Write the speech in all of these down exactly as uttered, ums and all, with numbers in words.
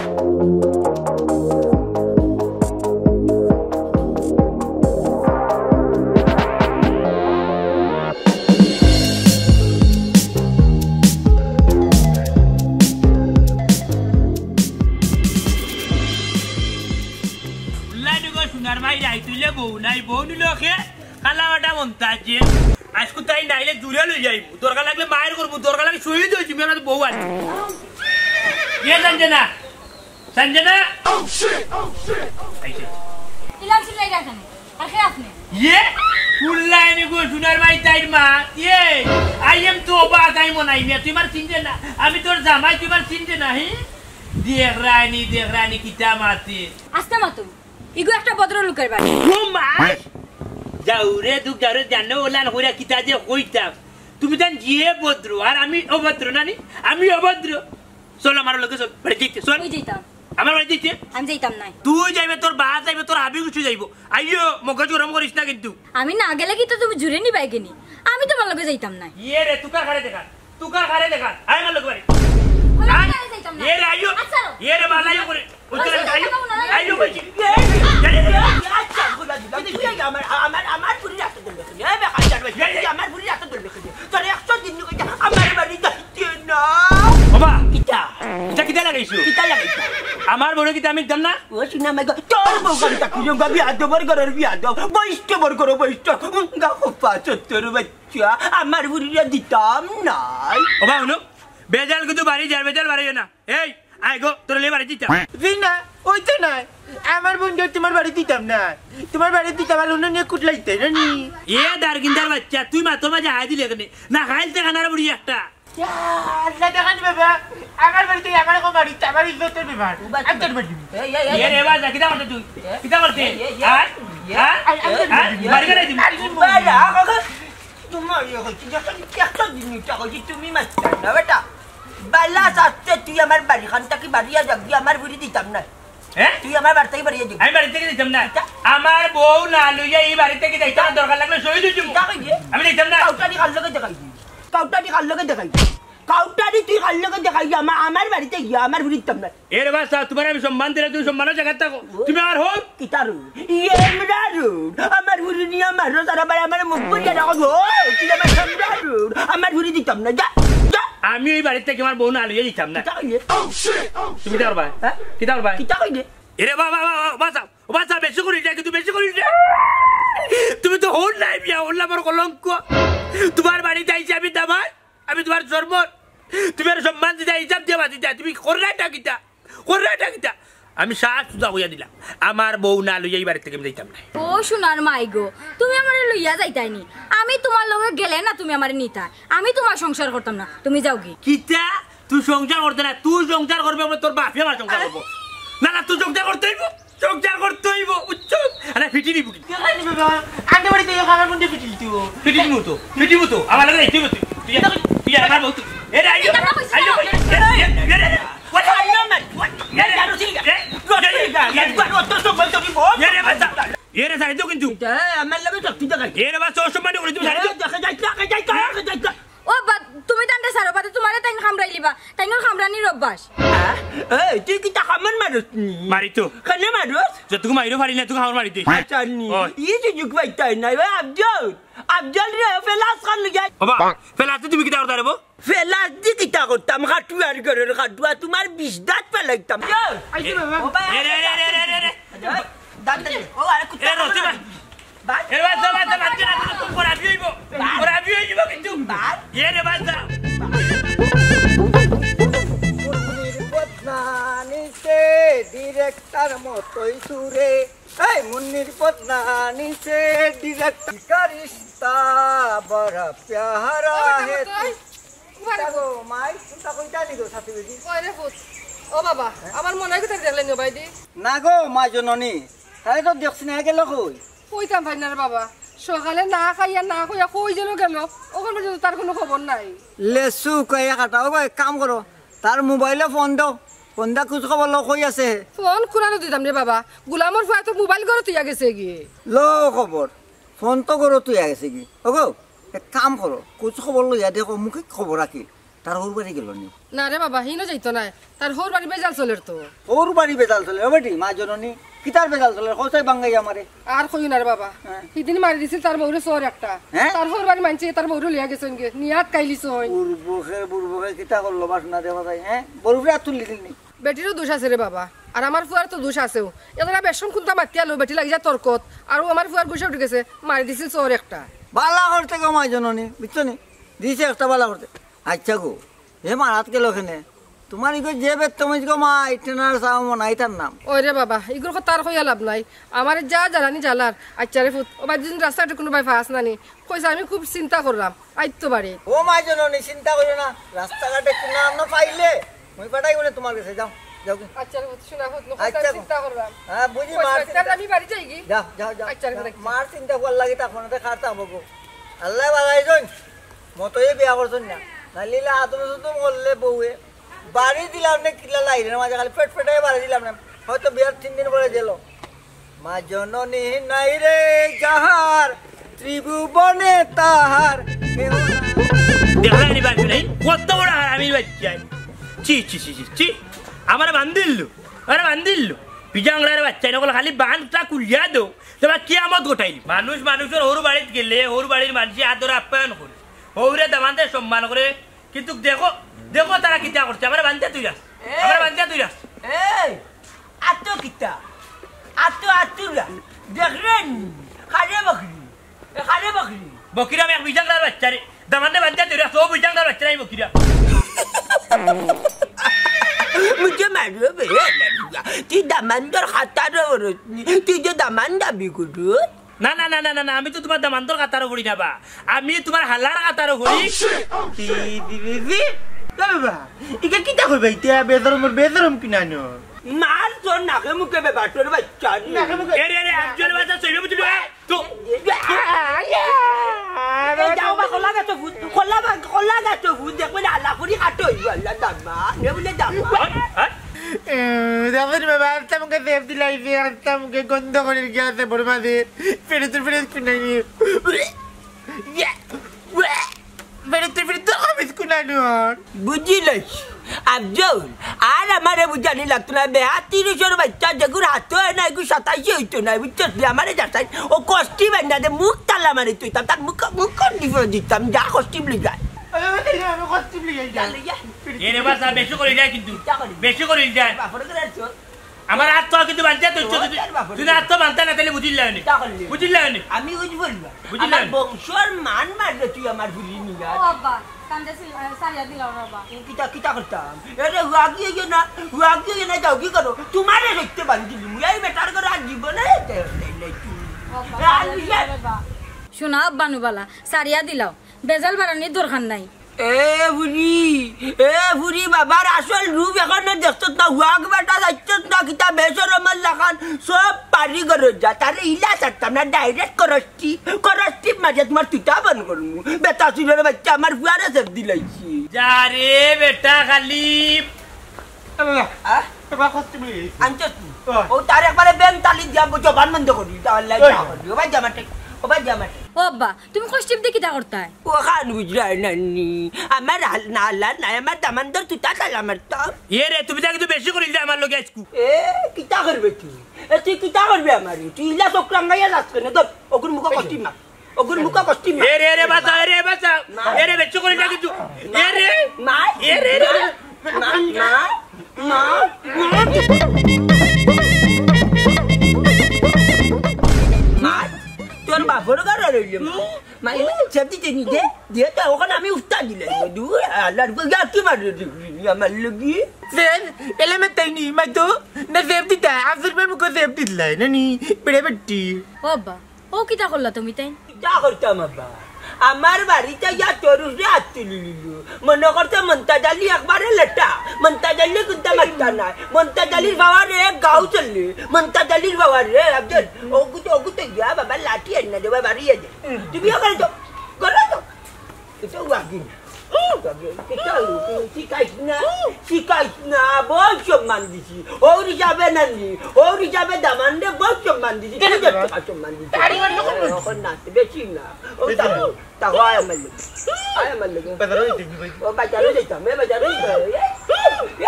উল্লাইনি গো সোনার মাই রাইত অইলে বউ নাই, বউ নিল কে? কালা বাটা মন্তাজ যে। আইজকু তাই নাইলে জুরে লই যাইমু। দরকার লাগলে মাইর করমু, দরকার লাগলে শহীদ অই যিমু, আমার বউ আছে। এ সঞ্জনা, সঞ্জনা। আইছে। ইলাম সিলাই রাখেন। আর কে আপনি? ইয়ে? উল্লাইনি গো সোনার মাই তাইর মা। ইয়ে, আই এম তো বা তাই মনাই মিয়া, তুই আমার চিনতে না। আমি তোর জামাই, তুই আমার চিনতে না, হি? দেখ রানী, দেখ রানী, কিতা মাতে। আস্তে মাতুন। ইগু একটা ভদ্রলোকের বাড়ি। ও মা! যাও রে, দুঃখ যাও রে, জানো ওলান কইরা কিতা যে কইতাম। তুমি তান জিয়ে ভদ্র, আর আমি অভদ্র, না নি? আমি অভদ্র। চল আমার লগে চল, বাড়ি যাইতে, চল। কই যাইতাম? আমার বাড়ি যাইতে। আমি যাইতাম নায়। তুই যাইবে, তোর বা যাইবে, তোর হাবি গুষ্টি যাইবো। আইও, মগজ গরম করিস না কিন্তু। আমি না গেলে কি তো তুমি জুরে নিবায় গিনি? আমি তোমার লগে যাইতাম নায়। ইয়ে রে, তুকার খারে দেখা। তুকার খারে দেখা, আয় আমার লগে বাড়ি। ওই আয়। আমি যাইতাম না। এ রে, আইও। আচ্ছা। এ রে, বালা আইও করে। ওই তোর আচ্ছা, আইও। যাইতাম না, না, আইও না। কইছি। এ, এ, এ, এ, আচ্ছা, খোলা দিলাম। তুই এই আমার, আমার, আমার ফুরি রাস্তা ধরলে কেনে? এ, বেকার জানো, এ, এ। তুই আমার ফুরি রাস্তা ধরলে কেনে? তোর একশো দিন কইতা, আমার বাড়ি যাইতে না। বাবা। কিতা? কিতা, কিতা লাগাইছো? কিতা লাগাইছো? আমার বউরে কিতা আমি দিতাম না? ও, শুনা, মাই গো, তোর বউ গান তাকি, বিয়াদবর ঘরর বিয়াদব, বৈষ্ণবর ঘরর বৈষ্ণব, উঙ্গা খোপা, চত্বর বাচ্চা। চুয়া, আমার ফুরিরে দিতাম নায়। ও বা, হুনো, বেজাল কিন্তু বাড়ি যার, বেজাল বাড়াইও না। এই, আয় গো, তোর লইয়া বাড়ি দিতাম। জি না, ওই তো নায়। আমার বউরে তোমার বাড়ি দিতাম নায়। তোমার বাড়ি দিতাম আর অন্য নিয়ে কুটলাইতে, জানি। এ দারগিন্দার বাচ্চা, তুই মাতর মাঝে হায় দিলে কেনে? না খাইলতে খানার বুড়ি একটা। ইয়া, আল্লাহ দেখান বাবা, আমার বাড়িতে আমার কো বাড়িতে আমার ইজ্জতের ব্যাপার। আমি তোর বাড়ি দিবি। এই, এই, এই, এ রে বাবা, কিতা করতে তুই? কিতা করতে? এই, এই, এই, আর? এই, আর? এই, আর? এই, বাড়ি বেড়াই দিবি। আরে বাবা, তোমার ইয়ে হচ্ছে, যখন একটা জিনিসটা হচ্ছে, তুমি মারতে না বেটা। বালা চাচ্ছে তুই আমার বাড়ি খান থাকি বাড়িয়া যাবি, আমার ফুরি দিতাম না। হ্যাঁ? তুই আমার বাড়ি থাকি বাড়িয়া যাবি। আমি বাড়ি থাকি দিতাম না। কিতা? আমার বউ না লইয়া এই বাড়ি থাকি যাইতাম না, দরকার লাগলে শহীদ হইতাম। কিতা কইলে? আমি দিতাম না। কাউটারি কার লগে দেখাই দি? কাউটারি কার লগে দেখাই দি? কাউটারি তুই কার লগে দেখাই দি? আমা-, আমার বাড়িতে গিয়া, আমার ফুরি দিতাম না। এ রে বাচ্চা, তোমার আমি সম্মান দিলে তুমি সম্মানের জায়গায় থাকো। তুমি আমার হোক। কিতা রুড? ইয়ে আমরা রুড। আমার ফুরি নিয়া মারো, তারা ভাই আমার মুখ বুঝে রাখো। ও, তুই আমার সামনে রুড। আমার ফুরি দিতাম না। যা, যা। আমি এই বাড়িতে কি আমার বউ না লইয়া দিতাম না। কিতা কইলে? তুমি কিতা করবা? হ্যাঁ? কিতা করবা? কিতা কইলে? এ রে বাবা, বাবা, বাবা, বাঁচাও। ও বাচ্চা, বেশি করিস না, কিন্তু বেশি করিস না। তুমি তো হন নাই বিয়া, হন আমার কলঙ্ক। তোমার বাড়িতে আইছি আমি দামাই, আমি তোমার জন্ম। তুমি আর সম্মান দিতে, হিসাব দিয়ে বাঁচিতে, তুমি করলাইটা কিতা? করলাইটা কিতা? আমি সাহস সুজা কইয়া দিলাম, আমার বউ না লইয়া এই বাড়ি থেকে আমি যাইতাম না। ও সোনার মাই গো, তুমি আমারে লইয়া যাইতায় নি। আমি তোমার লগে গেলে না তুমি আমারে নিতায়। আমি তোমার সংসার করতাম না, তুমি যাওগি। কিতা? তুই সংসার করতে না, তুই সংসার করবে, আমরা তোর বাপে আমার সংসার করবো। না, না, তুই সংসার করতে হইব, সংসার করতে হইব, বুঝছো? আরে ফিটি নিব কি? দেখাই দিবে বাবা, আগে বাড়িতে এই খাবার মধ্যে ফিটি দিতে হইব। ফিটি নিব তো, ফিটি নিব তো, আমার লগে যাইতে হইব তুই। তুই, তুই আমার বউ তো। এ রে, আইও, আইও, এ রে, এ রে, এ রে, ওরে, আইও না, ওরে, এ রে, এ রে, এ রে, এ রে, বাচ্চা। এ রে, বাচ্চা, অসম্মানি করে তুমি ছাড়ি দিও। এ রে, বাচ্চা, অসম্মানি করে তুমি ছাড়ি দিও। এ, দেখা যাইতা, দেখা যাইতা, দেখা যাইতা। ও বা, তুমি তানরে ছাড়ো, বাদে তোমারে তাইন কামড়াইলিবা, তাইনর কামড়ানির অভ্যাস। হ্যাঁ? এই, তুই কিতা কামড় মারস নি? মারি তো। কেনে মারস? যতটুকু মারিও পারি না, তুই কামড় মারি দে। আচ্ছা নি। ওই। ই সুযোগ পাইতাই না, ওই আফজল। আফজল রে, ফেলাস খান লইয়া। বাবা, ফেলাস তো তুমি কিতা করতা রে বো? ফেলাস দি কিতা করতাম? কাটুয়ার ঘরের কাটুয়া, তোমার বিষ দাঁত ফেলাইতাম। আইছে বাবা। ও ভাই, এ রে, রে, রে, রে, রে, রে। দাঁত দে। ও, আরে কুত্তা এ, রসি ভাই। ভাই। এ ভাই, যা, ভাই, যা, ভাই, যা, যা, তোর আবি হইব। ভাই। তোর আবি হইব কিন্তু। ভাই। এ রে ভাই, যা। মুন্নির বদনানিতে ডিরেক্টর মতোই সুরে। এই মুন্নির বদনানিতে ডিরেক্টর কা রিশতা বড় প্যারা হে। উবারে কিতা গো, মাই, তুমি তা কইতা নি গো, সাথী বেটি? ওই রে পুত। ও বাবা, আমার মনে হয় কোথায় দেখলেন গো বাইদি? না গো, মা জননী, তারে তো দেখছি না, গেল কই? কইতাম পারি না রে বাবা। সকালে না খাইয়া না কইয়া কই যেন গেল, অখন পর্যন্ত তার কোনো খবর নাই। লেসু কইয়া কাটা, ও গো, এক কাম করো, তার মোবাইলো ফোন দাও, ফোন দা খোঁজ খবর লও, কই আছে? ফোন কুনানো দিতাম রে বাবা, গুলামর ফুয়ায় তো মোবাইল ঘরো থইয়া গেছে গিয়া। লও খবর, ফোন তো ঘরো থইয়া গেছে গি। ও গো, এক কাম করো, খোঁজ খবর লইয়া দেখো, মুখে খবর রাখি। তার হউর বাড়ি গেল নি? না রে বাবা, হিনো যাইতো নায়। তার হউর বাড়ি বেজাল চলের তো। হউর বাড়ি বেজাল চলের? ও বেটি, মা জননী, কিতার বেজাল চলের? কও চাই বাঙ্গাই আমারে। আর কইও না রে বাবা। হ্যাঁ। হিদিন মারি দিছিল তার বউরে চোর একটা। হ্যাঁ? তার হউর বাড়ি মানছে, তার বউরে লইয়া গেছইন গি। নিয়াত কাইলি চইন। বুরবকে, বুরবকে কিতা করলো বাসনা দেখা যায়, হ্যাঁ? বউরে আর তুলি দিল নি? বেটিরও দোষ আছে রে বাবা, আর আমার ফুয়ার তো দোষ আছেও। এরা বেশম কুন্তা মাতিয়া লো, বেটি লাগি যা তর্কত, আর ও আমার ফুয়ার গুছা উঠি গেছে, মারি দিছিল চোর একটা। বালা করতে গো মা জননী, বুঝছো নি? দিছে একটা বালা করতে। আচ্ছা গো, হে মারাত গেল কেনে? তোমার ইগো যে বেত্তমিজ গো মা, ইটেনার চাও মনাই তার নাম। ওই রে বাবা, ইগুর কথা আর কইয়া লাভ নাই। আমার যা জ্বালানি জ্বালার। আচ্ছা রে ফুত, ও বাদ দিন রাস্তাঘাটে কুনু বাই পাস না নি? কইছে, আমি খুব চিন্তা করলাম, আইতো পারে। ও মা জননী, চিন্তা করিও না, রাস্তাঘাটে কুনু না পাইলে মুই পাঠাই বলে তোমার কাছে, যাও, যাও কি। আচ্ছা রে, হুত, শোনা, হুত, হুত, আচ্ছা, চিন্তা করলাম। হ্যাঁ, বুঝি, কইছে, মার চিন্তা। তাহলে আমি বাড়ি যাই কি? যাও, যাও, যাও, আচ্ছা রে, যাও। দেখি। মার চিন্তা করার লাগি তা ফোনতে খার তা বকো। আল্লাহ বাগাইছইন, মতই বিয়া করছইন না। নালিলে আদম সুদম করলে বউয়ে। বাড়ি দিলাম না, কিলা লাইরে, মাঝে খালি ফেট ফেটাই বাড়ি দিলাম না। হয়তো বিয়ার তিন দিন পরে গেল। মা জননী নাই রে যাহার, ত্রিভুবনে তাহার কেহ নাই। দেখলায় নি বাড়ি নাই? কত বড় হারামির বাচ্চা। চি, চি, চি, চি, চি। আমারে বান্ধিল। আমারে বান্ধিল। বিজাংলার বাচ্চা, নকল খালি বান্ধটা খুলিয়া দেও। তোমার কিয়ামত ঘটাইল। মানুষ মানুষর হউর বাড়িত গেলে, হউর বাড়ির মানষে আদর আপ্যায়ন করে। হউরে দামান্দে সম্মান করে। কিন্তু দেখো, দেখো তারা কিতা করছে, আমারে বান্ধিয়া তুই রাখ, এই! আমারে বান্ধিয়া তুই রাখ। এই, আতো কিতা? আতো আতুরা। দেখরে নি? খারে বকরি। এ খারে বকরি। বকিরাম এক বিজাংলার বাচ্চারে। দামান্দে বান্ধিয়া তুই রাখ, ও বিজাংলার বাচ্চারে আমি বকিরাম। মুঝে মারবে বে, তুই দামান্দর খাতারও রতনি, তুই যে দামান দাবি করু। না, না, না, না, না, না, আমি তো তোমার দামান্দর কাতারও পড়ি না বা। আমি তোমার হালার কাতারও পড়ি। জি, জি, জি, জি। এ বাবা, ইটা কিতা কইবা ইতা? বেদরমর বেদরম কি নানো? মার তোর নাকে মুখে বে বাটর বাচ্চা। নাকে মুখে। এ রে, রে, আফজল বাচ্চা, সইবে বুঝলি, এ? তো, এ যাও বা, খোলা গেছো ভূত, খোলা বা, খোলা গেছো ভূত, দেখবে না, আল্লাহ করি কাটো হইব, আল্লাহ দাম্মা, নে বলে দাম্মা। হ্যাঁ? এ, দেখো নি বাবা, আস্তা মুখে সেফ দিলাইছে, আস্তা মুখে গন্ধ করির গিয়া আছে বড় মাঝে। ফেরত, ফেরত কুনাইনি। ইয়া, ওয়া। ফেরত, ফেরত, তো আমি কুনানো আর। বুঝিলাইছি। আফজল, আর আমারে বুঝানি লাগতো না। বেহা তিরিশর বাচ্চা যেগুর হাতে হয় না, এগুর সাতাইশে হইতো না, বুঝছস নি? আমারে যাচাই, ও কষ্টি বান্ধা দে, মুখ তালা মারি তুই, তার মুখ, মুখ কর দিব দিতাম, যা কষ্টি বলি যায়। আরে, আরে, আরে, কষ্টি বলি যায়। যা, লইয়া। এ রে বাসা, বেশি করি যায় কিন্তু। যা করি। বেশি করি যায়। বাপরে করে আর চল। আমার আত তো কিন্তু বানতে তো ইচ্ছা, তুই, তুই আত তো বানতে না, তাহলে বুঝিল না নি। তা করলি। বুঝিল না নি। আমি বুঝবো না। বুঝিল না আমার নি। বংশর মান মারলে তুই আমার ভুলি নিয়া। ও আব্বা, কান্দে ছিল, আহ, সারিয়া দিলাম রে বাবা। ও কিতা, কিতা করতাম? এরে, হুয়াগি হইও না, হুয়াগি হইও না, যাও কি করো? তোমারে দেখতে বান্ধিলি, মুই এই বেটার করে আর জীবনে যেতে পারতাম না তুমি। ও আব্বা, এ, আর সারিয়া দিলাম রে বাবা। শোনা আব্বা নুবালা, সারিয়া দিলাও, বেজাল বাড়ানির দরকার নাই। এ ফুরি, এ ফুরি, বাবার আসল রূপ এখনো দেখছত না, হুয়াগ বেটা যাইছত না, কিতা বেশরমর লাখান, সব পারি করো যা, তারে ইলা ছাড়তাম না, direct করস টিপ, করস টিপ মাঝে তোমার তুতা বন্ধ করমু। বেটা চুরের বাচ্চা, আমার ফুয়ারে সেফ দিলাইছি। যা রে বেটা খালি। আল্লাহ, আহ? এবার কষ্ট পেয়ে গেছি। আনছত তুই? ও। ও তার একবারে বেন তালি দিয়া জবান বন্ধ করি, তা আল্লাহ ওই। যা করি। ও ভাই জামাতে, ও ভাই জামাতে। ও আব্বা, তুমি কষ্টিপ দি কিতা করতায়? ও খান বুঝলাই নানি, আমার হাল না হালা নাই, আমার দামান্দর তুতা তালা মারতাম। এ রে, তুমি তা কিন্তু বেশি করিল দে আমার লগে আইজকু। এ, কিতা করবে তুই? এ, তুই কিতা করবে আমারে? তুই ইলা চোখ রাঙ্গাইয়া যাস কেনে? ধর, ওগুর মুখো কষ্টিপ মার। ওগুর মুখো কষ্টিপ মার। এ রে, এ রে, বাঁচা, এ রে, বাঁচা। মা। এ রে, বেশি করিল না কিন্তু। এ রে। মা। এ রে, রে। মা, মা, মা, মা। মা, তোর বাপর ঘর রইল। মাই, সেফটি টেনি দে, দে তো, ওখানে আমি উঠতা দিলে। দু, আল্লাহর গো, ইয়া কি মারলো দেখলি, আমার লগি? সেফ, এলে মে তাই নি, মাই তো, না সেফ দিতা, আফজল ভাই মুখে সেফ দিলাই, না নি, বেড়ে বেটি। ও আব্বা, ও কিতা করলা তুমি তাই? কিতা করতাম আব্বা? আমার বাড়িতে ইয়া তোর উপরে হাত তুলি নিল। মনে করতে মন্তাজ আলী একবারে লেটা, মন্তাজ আলী কুন্তা মাত্তা নাই, মন্তাজ আলীর বাবা রে গাও চললে, মন্তাজ আলীর বাবা রে, আফজল, ওগু তো, ওগু তো ইয়া বাবা লাঠি আন না দেবা বাড়ি দে। তুমি ওখানে তো, করো তো। এটা ওয়াকিং। কিতা অইলো? তুই শিখাইস না, শিখাইস না, বহুত সম্মান দিছি। ওর হিসাবে নানি, ওর হিসাবে দামানরে বহুত সম্মান দিছি। তুই দেড় টাকা সম্মান দিছি। এখন না, বেশি না। ও তাকো, তাকো আয় আমার লগে। আয় আমার লগে। বাজারো যাইতে নি ভাই? ও বাজারো যাইতাম, এ বাজারো যাইতাম। এ, এ,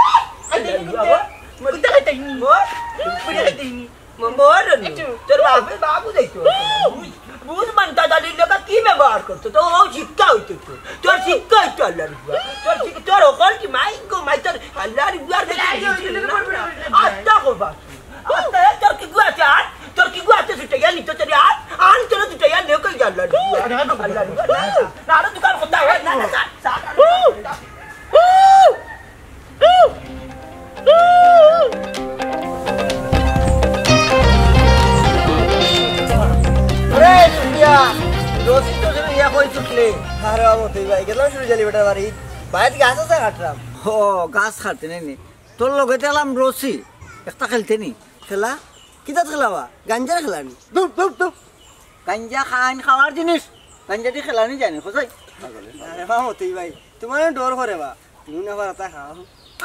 আই, আই, আই, বাবা। কোথায় খাইতে নি? ও? কোথায় খাইতে নি? ম-, মরণ। একটু। তোর বাপে বাবু দেখতো। বুঝ, বুঝ মানতা দাদির লোকে কি ব্যবহার করতো? তো ও শিক্ষা হইতো তো। তোর শিক্ষা হইতো আল্লাহর উপর। তোর শিক্ষা, তোর অকল কি মাই গো, মাই তোর আল্লাহর উপর আর কিছু বুঝিস না। আত্মা কো বাকি। আত্মা, এ, তোর কি গুয়াতে আর? তোর কি গুয়াতে ছুটে গেলি? তো তোর আর? আর তোর ছুটে গেলি, কই গেল আল্লাহর উপর? আল্লাহর উপর। না, না, না, আরো দোকান কোথায়? না, না, না, না। ওরে সুফিয়া, রশি তো শুধু ইয়া কই ছুটলে। আরে বাবা, তুই ভাই, গেলাম শুধু জালি বেটার বাড়ি। বাইরে গাছ আছে কাটলাম। ও, গাছ কাটতে নাই নি? তোর লগে দিলাম রশি, একটা খেলতে নি? খেলা? কিতা খেলাবা? গাঞ্জার খেলা নি? ধুর, ধুর, ধুর। গাঞ্জা খাইন খাওয়ার জিনিস, গাঞ্জা দি খেলানি জানি, খোঁজাই। আরে বাবা, তুই ভাই, তোমার ডর করে বা? তুমি না পারতা খাও।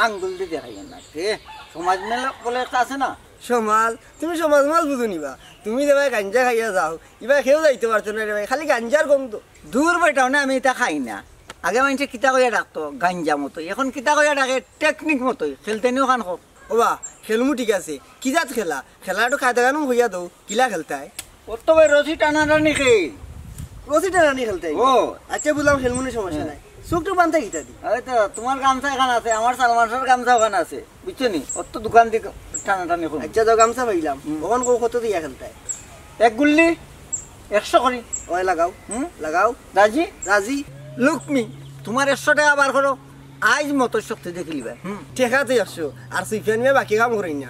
আঙ্গুল দি দেখাইও না। কে? সমাজ মেল বলে একটা আছে না? সমাজ? তুমি সমাজ মাজ বুঝো নি বা? তুমি যে ভাই গাঞ্জা খাইয়া যাও, ইবা কেউ যাইতে পারতো না রে ভাই, খালি গাঞ্জার গন্ধ। দূর বেটাও না, আমি ইতা খাই না। আগে মাইনষে কিতা কইয়া ডাকতো? গাঞ্জা মতই। এখন কিতা কইয়া ডাকে? টেকনিক মতই। খেলতে নিও খান হোক। ওবা, খেলমু ঠিক আছে। কি জাত খেলা? খেলা একটু কায়দা কানুন কইয়া দেও। কিলা খেলতায়? অত ভাই রশি টানাটানি খেল। রশি টানানি খেলতায়? ও। আচ্ছা, বুঝলাম, খেলমুনি, সমস্যা নাই। চোখটা বান্ধা কিতা দি? আরে তো, তোমার গামছা এখান আছে, আমার সালমান শাহর গামছা ওখান আছে, বুঝছো নি? অত দোকান দি টানাটানি করো। আচ্ছা, তো গামছা পাইলাম। হুম। ওখান কো-, কত দিয়া খেলতায়? এক গুল্লি, একশো করি। ওই লাগাও। হুম? লাগাও। রাজি? রাজি। লুকমি, তোমার একশো টেকা বার করো। আইজ মতো শক্তি দেখিলিবা। হুম। টেকা তো একশো, আর সুফিয়ান মিয়া বাকি কাম করইন না।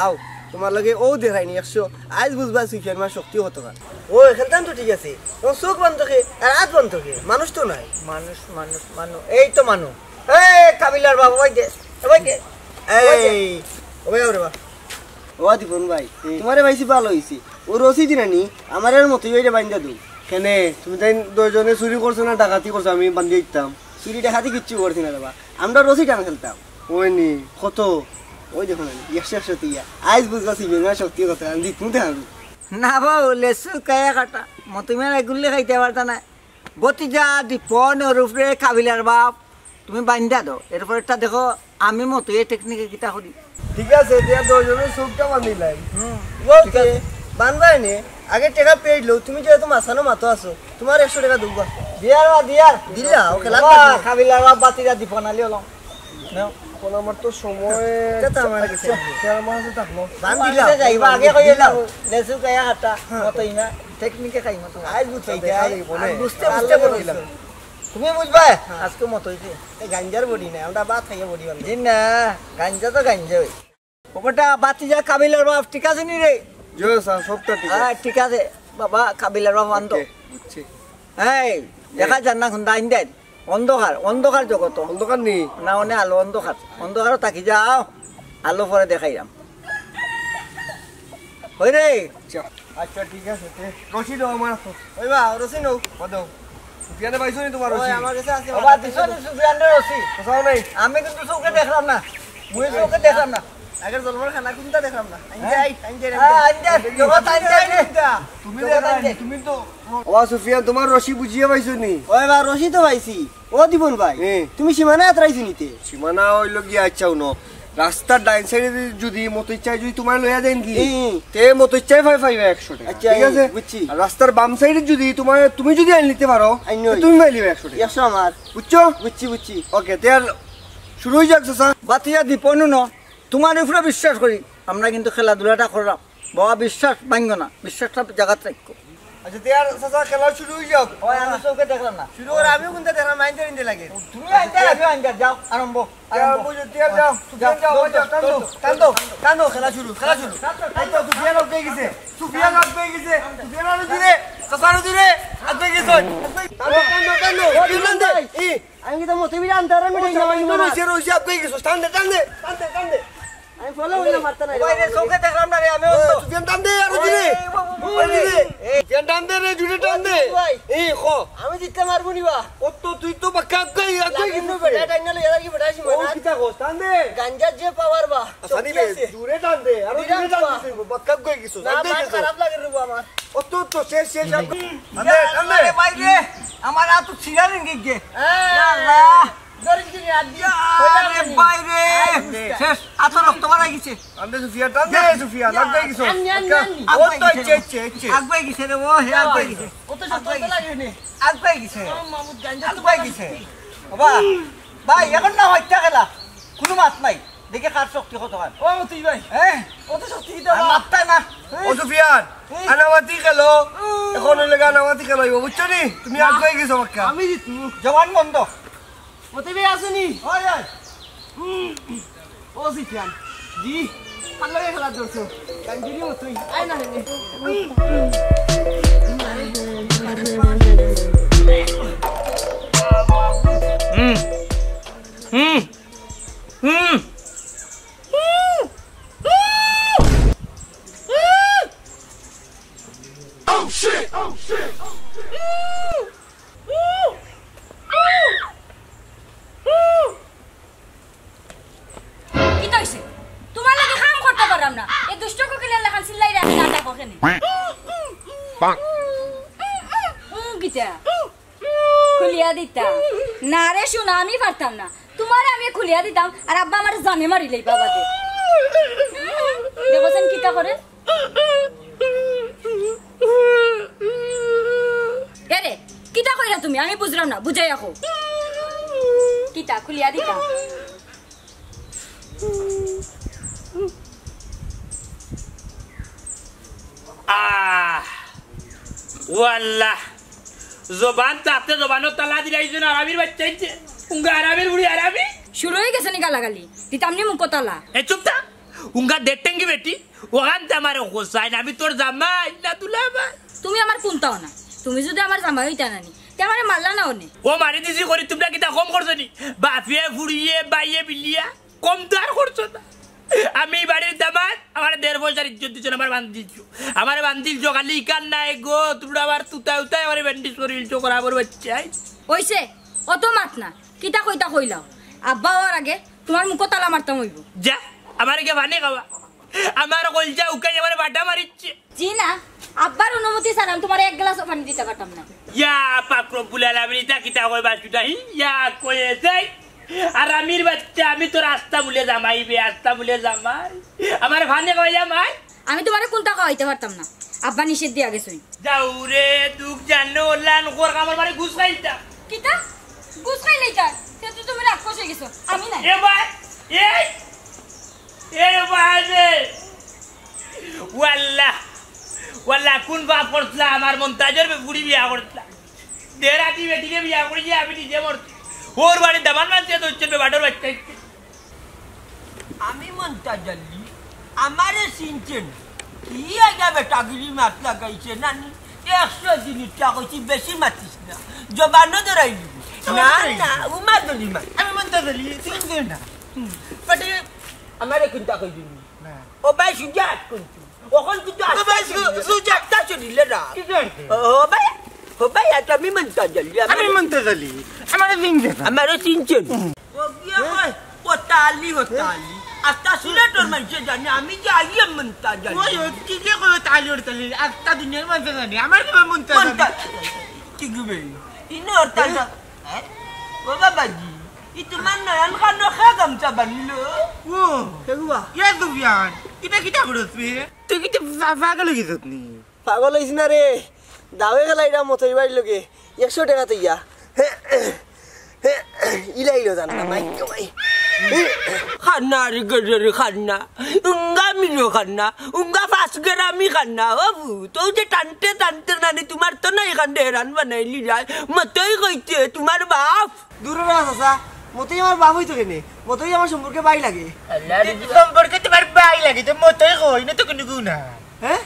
আও, তোমার লগে ও দেখাইনি একশো, আইজ বুঝবা সুফিয়ান মিয়ার শক্তি কতখান। ও, খেলতাম তো ঠিক আছে, ও চোখ বান্ধ কে, আর হাত বান্ধ কে, মানুষ তো নাই। মানুষ, মানুষ, মানুষ, এই তো মানুষ। এই কাবিলার বাবা, ওই দে, ওই দে। এই, ও ভাই, ওরে বা। ও দীপন ভাই, হুম। তোমারে পাইছি ভালা অইছে। ও রশি দিনানি, আমার আর মতই ভাইরে বান্ধা দেও। কেনে, তুমি তাই দুইজনে চুরি করছো না ডাকাতি করছো, আমি বান্ধি দিতাম। চুরি ডাকাতি কিচ্ছু করছি না রে বা। আমরা রশি টান খেলতাম। ওই নি। কত? ওই দেখো না, একশো, একশো টিয়া। আইজ বুঝবা সিমেন্ট শক্তি কত, আমি জিতমু তো আমি। না বাবু, লেসু কায়া কাটা। মতিমার এগুলি খাইতে পারতা না। ভতিজা, দীপন, ওর উপরে কাবিলার বাপ। তুমি বান্ধা দেও। এরপর একটা দেখো, আমি মতো এই টেকনিকে কিতা করি। ঠিক আছে, দিয়া দুইজনে চোখটা বান্ধিলাই। হুম। ওকে, ঠিক আছে। বান্ধবায় নে। আগে টেকা পেয়ে লও, তুমি যেহেতু মাছানো মাতো আছো, তোমার একশো টেকা দেবো। দিয়ার বা দিয়ার। দিলা, ও খেলা বাবা, দেখো। কাবিলার বাপ বাতিরা দীপন আলী হলাম। নেও। এখন আমার তো সময় এটা তো আমার কাছে। আচ্ছা, কে আমার কাছে থাকলো? বান্ধিলা। বান্ধিতে যাইবা, আগে কইয়ে দিলাও। লেসু কায়া হাটা, হ্যাঁ। মতো ইনা, টেকনিকে খাই মতো। আজ বুঝছো, দেখা যাইবো, আর নে। বুঝতে, বুঝতে আল্লাহ বলো। দিলাম। তুমি বুঝবা? হ্যাঁ। আজকে মতো হইছে। এই গাঞ্জার বডি না, আমরা ভাত খাইয়া বডি বানাই। জি না, গাঞ্জা তো গাঞ্জা হই। ওটা বাতি যা কাবিলার বাপ, ঠিক আছে নি রে? জি স্যার, সবটা ঠিক আছে। হ্যাঁ, ঠিক আছে। বাবা, কাবিলার বাপ আনতো। ওকে, বুঝছি। এই, দেখা যার না, কোনটা আইন দেন? অন্ধকার, অন্ধকার জগত। অন্ধকার নি? না, অনে আলো অন্ধকার। অন্ধকারও থাকি যাও, আলো পরে দেখাইলাম। ওই রে। আচ্ছা। আচ্ছা, ঠিক আছে, তে রশি দাও আমার হাতো। ওই বা, রশি নাও। ও দাও। সুফিয়ানে পাইছো নি তোমার ওই, রশি? আমার কাছে আছে, বাবা, আমার কাছে দিছো নি সুফিয়ানরে রশি? কোথাও নাই। আমি কিন্তু চোখে দেখলাম না। মুই চোখে দেখলাম না। আগের জলমার খানা কোনটা দেখলাম না। আইন হ্যাঁ? যাই, আইন যাই, আইন হ্যাঁ, যাই। আইন যাই। জগৎ আইন যাই। তুমি জগৎ আইন যাই। তুমি তো ও সুফিয়ান, তোমার রশি বুঝিয়া পাইছো নি? ওই বা, রশি তো পাইছি। ও দীপন ভাই, হ্যাঁ। তুমি সীমানা আতরাইছো নিতে? সীমানা হইলো গিয়া, আচ্ছা, হুনো, রাস্তার ডাইন সাইডে যদি, যদি মতো ইচ্ছায় যদি তোমার লইয়া দেন কি? হ্যাঁ। তে মতো ইচ্ছায় পাই পাইবা একশো টেকা, আচ্ছা, ঠিক আছে? বুঝছি। আর রাস্তার বাম সাইডে যদি তোমার, তুমি যদি আইন নিতে পারো, আইন তে নই। তুমি পাইলিবা একশো টেকা। একশো আমার। বুঝছো? বুঝছি, বুঝছি। ওকে, তে আর শুরু হয়ে যাক, চাচা। বাতিয়া দীপন, হুনো, তোমার উপরে বিশ্বাস করি, আমরা কিন্তু খেলাধুলাটা করলাম। বাবা, বিশ্বাস ভাঙ্গো না, বিশ্বাসটা জাগাত রাখো। আচ্ছা, তে আর চাচা, খেলা শুরু হয়ে যাক। ওই, আমি চোখে দেখলাম না। শুরু করে আমিও কিন্তু দেখলাম, আইন দেন লাগে। তুমি আইন দেন, আমিও আইন দেন, যাও, আরম্ভ, তে আর আরম্ভ। বুঝো, তে আর যাও, যাও, সুফিয়ান যাও, যাও, ওই যাও, টান দাও, টান দাও, টান দাও, খেলা শুরু, খেলা শুরু। এই তো সুফিয়ান আউট হয়ে গেছে, সুফিয়ান আউট হয়ে গেছে, সুফিয়ান আরো জোরে, চাচা আরো জোরে, আউট হয়ে গেছে। টান দাও, টান দাও, টান দাও, টান দাও। ই, আমি কিন্তু মতো বিরান তারা মিটাই যাওয়াই মনে হয়। রশি, রশি আউট হয়ে গেছে, টান দে, টান দে, টান দে, টান দে। আমি ফলো হইলে মারতে নাই রে ওই রে, বাবা। চোখে দেখলাম না রে, আমি ওই, অন্ধ। তুই ফ্যান টান দে, আরো জোরে। ওই, ওই, ওই, ওই। আরো জোরে। এই, ফ্যান টান দে রে, জোরে টান দে। ভাই। এই, খ। আমি জিততে পারবো নি বা? ও তো, তুই তো বাক্কা আগুয়াই, আগুয়াই লাগে গেছিস রে। বেটা, টাইম না লইয়া লাগি বেটা, আসি ও, মানা। কিতা কস? টান দে। গাঞ্জার যে পাওয়ার বা, আচ্ছা, শক্তি নিবে, আছে। জোরে টান দে, আরো বিরাট জোরে টান বা। দে তুই, বাক্কা আগুয়াই গেছিস, না, আগুয়াই মার গেছিস। খারাপ লাগে রে বা আমার। ও তো, তো, শেষ, শেষ, আগুয়াই। টান দে, টান দে। আরে ভাই রে, আমার হাত তো ছিড়া ভেঙে গিয়ে। হ্যাঁ। আল্লাহ। ধরিস কি রে, আর দিয়ে? আরে ভাই রে, আয় বুঝতে। শেষ, হাত রক্ত বাড়াই গেছে। টান দে সুফিয়া, টান দে সুফিয়া, লাগ গই গেছে। আননি, আননি, আননি। ও তো ইচ্ছে, ইচ্ছে, ইচ্ছে। আগুয়াই গেছে রে, ও হে আগুয়াই গেছে। ও তো সব আগুয়াই তো গেছে। লাগে নে। আগুয়াই গেছে। আমার মামুদ গাঞ্জা তো আগুয়াই গেছে। বাবা, ভাই, এখন না হইতা গেলা। কোনো মাত নাই। দেখে কার শক্তি কত হয়। ও মতি ভাই। হ্যাঁ? ও তো শক্তি দিতে আর পারে। মাততা না। ও সুফিয়ান, হ্যাঁ। আনামাতি খেলো। এখন হইলে গা আনামাতি খেলো, বুঝছো নি? তুমি না। আগুয়াই গেছো বাক্কা। আমি জিতমু। জবান বন্ধ। মতি ভাই আছো নি? ওই, ওই। ও সিফিয়ান। জি, ভালো লাগে খেলা ধরছো। কাঞ্জিরি মতোই। আয় না, রে। হুম। হুম। হুম। কিতা অইছে? তুমার লাগি কাম করতাম পাররাম না। এই দুষ্ট কোকিলের লাখান চিল্লাইরা না দেখো কেনে? উম, কিতা? খুলিয়া দিতা? না রে সোনা, আমি পারতাম না। তুমারে আমি খুলিয়া দিতাম, আর আব্বা আমারে জানে মারিলাইবা বাদে। দেখো চাইন কিতা করে। এরে, কিতা কইরা তুমি? আমি বুঝরাম না, বুঝাইয়া কও। কিতা খুলিয়া দিতা? আহ, ও আল্লাহ, জবান থাকতে জবানর তালা দিলাইছইন, হারামির বাইচ্চা অইছে। উঙ্গা হারামির বুড়ি হারামি। শুরু অই গেছে নি গালাগালি? দিতাম নি মুখো তালা। এ চুপ থাক। উঙ্গা দেড় টেঙ্গি বেটি, অখানতে আমারে কছাইন, আমি তোর জামাই না দুলাভাই? তুমি আমার কুন্তা অও না, তুমি যুদি আমার জামাই অইতা না নি, তে আমারে মারলা না অনে। ও মারি দিছি করি, তুমরা কিতা কম করছো নি? বাফে, ফুড়িয়ে, বাইয়ে, বিলিয়া, কম তো আর করছো না। আমি ই বাড়ির দামাদ, আমারে দেড় পয়সার ইজ্জত দিছো না, আমারে বান্ধিলছো। আমারে বান্ধিলছো, খালি ইখান নায় গো, তুমরা আবার তুতায় উতায় আমারে ব্যান্ডেজ করিলছো, খরামর বাইচ্চাইন। অইছে, অত মাত না, কিতা কইতা কইলাও। আব্বা অওয়ার আগে তুমার মুখো তালা মারতাম অইবো। যা, আমারে গিয়া পানি খাওয়া। আমার কইলজা উকাই আমারে বাটা মারিচ্ছে। জি না, আব্বার অনুমতি ছাড়া আমি তুমারে এক গ্লাসও পানি দিতা পারতাম না। ইয়া পাক রব্বুল আলামিন, ইতা কিতা কয় বাসুটা, হি? ইয়া কয়ে যাই। হারামির বাইচ্চা, আমি তোর আস্তা বুলে জামাই বে, আস্তা বুলে জামাই। আমারে পানি খাওয়াইয়া মাই। আমি তুমারে কুন্তা খাওয়াইতা পারতাম না, আব্বা নিষেধ দিয়া গেছইন। যাও রে, দুখ জানো, লান কর, আমার বাড়ি ঘুষ খাইতা। কিতা? ঘুষ খাইলাইতা? তে তো তুমি রাক্ষস অই গেছো, আমি নায়। এ ভাই, এই, এ ভাই রে। ওয়াল্লাহ, ওয়াল্লাহ, কুন পাপ করছলা, আমার মন্তাজর বে-, বুড়ি বিয়া করছলা। দেরাতি বেটিরে বিয়া করিয়া আমি নিজে মরছি। ওর বাড়ি দামান মানছে তো হচ্ছে বে-, বাটর বাইচ্চা। আমি মন্তাজ আলী, আমারে চিনছে না। কি আইগা বেটাগিরি মাত লাগাইছে নানি? একশো দিন ইটা কইছি, বেশি মাতিস না। জবানও ধরাই দিবি। না, না, উমা ধরি মাত। আমি মন্তাজ আলী, চিনছে না। হুম। বেটি, আমারে কুন্তা কই দিবি? না। ও ভাই, সুজাত কুন্তা। অখন কিন্তু ও ভাই, আস্তা সু-, শরীরে। সুজাত। আস্তা শরীরে রাখ। কি জানতে? ও ভাই, ও ভাই, আজ আমি মন্তাজ আলী, আমি আমি মন্তাজ আলী। আমারে চিনছে না। আমারে চিনছে না। হুম। ও গিয়া কয়, ও তালি, ও তালি। আস্তা সিলেটর মানষে জানে, আমি যে আইয়া মন্তাজ আলী। ওই, ওই, কি যে কয় তালি, ও তালি। আস্তা দুনিয়ার মানষে জানে। আমার কি মন্তাজ আলী? মন্তাজ। কি গো ভাই? ইনো ওর তালি। হ্যাঁ? ও বাবাজি, ই তুমার নয়ন খানো খা গামছা বানলো। ও, কেগুয়া? ইয়া সুফিয়ান, ইটা কিতা করছ বে? তুই কিতা পা-, পাগল অই গেছত নি? পাগল অইছি না রে, দাওয়ে খেলাইরাম মতই বাড়ির লগে, একশো টেকা থইয়া। ইলা ইলো জান না, মাইক তো ভাই। খানার গরুর খানা, উঙ্গা মিরো খানা, উঙ্গা ফাঁস গেরামি খানা। ও ভূত, ও যে টানতে টানতে নানি তুমার তো নাই খান দেহরান বানাইলি যায়। মতই কইছে তুমার বাপ। দূরে রাখ চাচা, মতই আমার বাপ অইতো কেনে? মতই আমার সম্পর্কে ভাই লাগে। আল্লাহ, সম্পর্কে তুমার ভাই লাগে, তো মতই কই না তো কোনো গুণা। হ্যাঁ?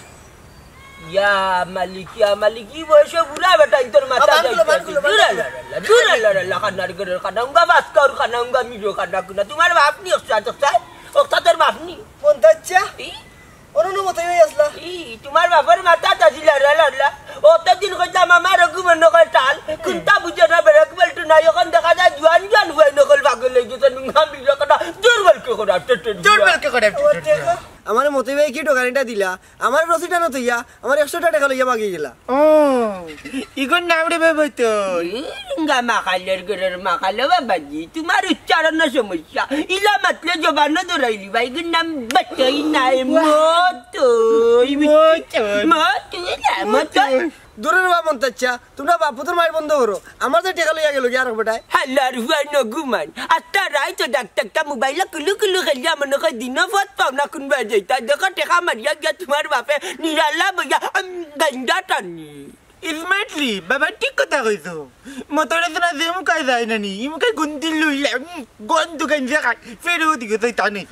ইয়া মালিক, ইয়া মালিক, ই বয়সে বুড়া বেটা, ইতর মাথা ও, বানগুলো, যাইতাছে। বানগুলো, দূর বানগুলো। আল্লাহ, দূর আল্লাহ, আল্লাহ, খানার গরুর খানা, উঙ্গা বাসকাউর খানা, উঙ্গা মিরো খানা, কুনা। তুমার বাপ নি একশো আট একশো? অতা তোর বাপ নি? মন্তাচ্চা? ই? অননু মতই ভাই আসলা? ই, তুমার বাপর মাথাত আছিল লাড়লা লাড়লা। অতদিন কইতাম আমার রঘু মনে কয় টাল। কুন্তা বুঝে না, ব্রেক বেল্ট নাই। অখন দেখা যায় জুয়ান জুয়ান ফুয়াইন অকল পাগল অই গেছে। নুঙ্গা বিজা করা, দুর্বল কে করা, টেটে জোর বেলকে করে। ও, দেখা। আমারে মতই ভাই কি টোকানিটা দিলা? আমার রসিদটা না থইয়া, আমার একশো টেকা লইয়া ভাগি গেলা। ও, ইগুর নাম রে বাবা তো। ই, রিঙ্গা মাখালের ঘরের মাখালো বাবাজি, তুমার উচ্চারণর সমস্যা। ইলা মাতলে জবানো ধরাইলি বা, ইগুর নাম বাটই নাই, মতই। মতই। মতই না, মতই। দূরর বা মন্তাচ্চা, তুমরা বাপ-পুতর মাইর বন্ধ করো। আমার যে টেকা লইয়া গেল গিয়া আরক বেটায়। হালার হুয়াই নগুমান। আস্তা রাইত ডাক টাকটা মোবাইলো কুলু কুলু খেলিয়া মনে কয় দিনও পথ পাও না কুনবায় যাইতা। দেখো টেকা মারিয়া গিয়া তুমার বাপে নিরালা বইয়া, উম, গাঞ্জা টানি। Exactly, বাবা ঠিক কথা কইছো। মতরে তো না যে মুখায় যায় না নি, ই মুখায় গুন্তি লইলে, উম, গন্ধ গাঞ্জা খায়, ফেরও দিকে তাই টানে।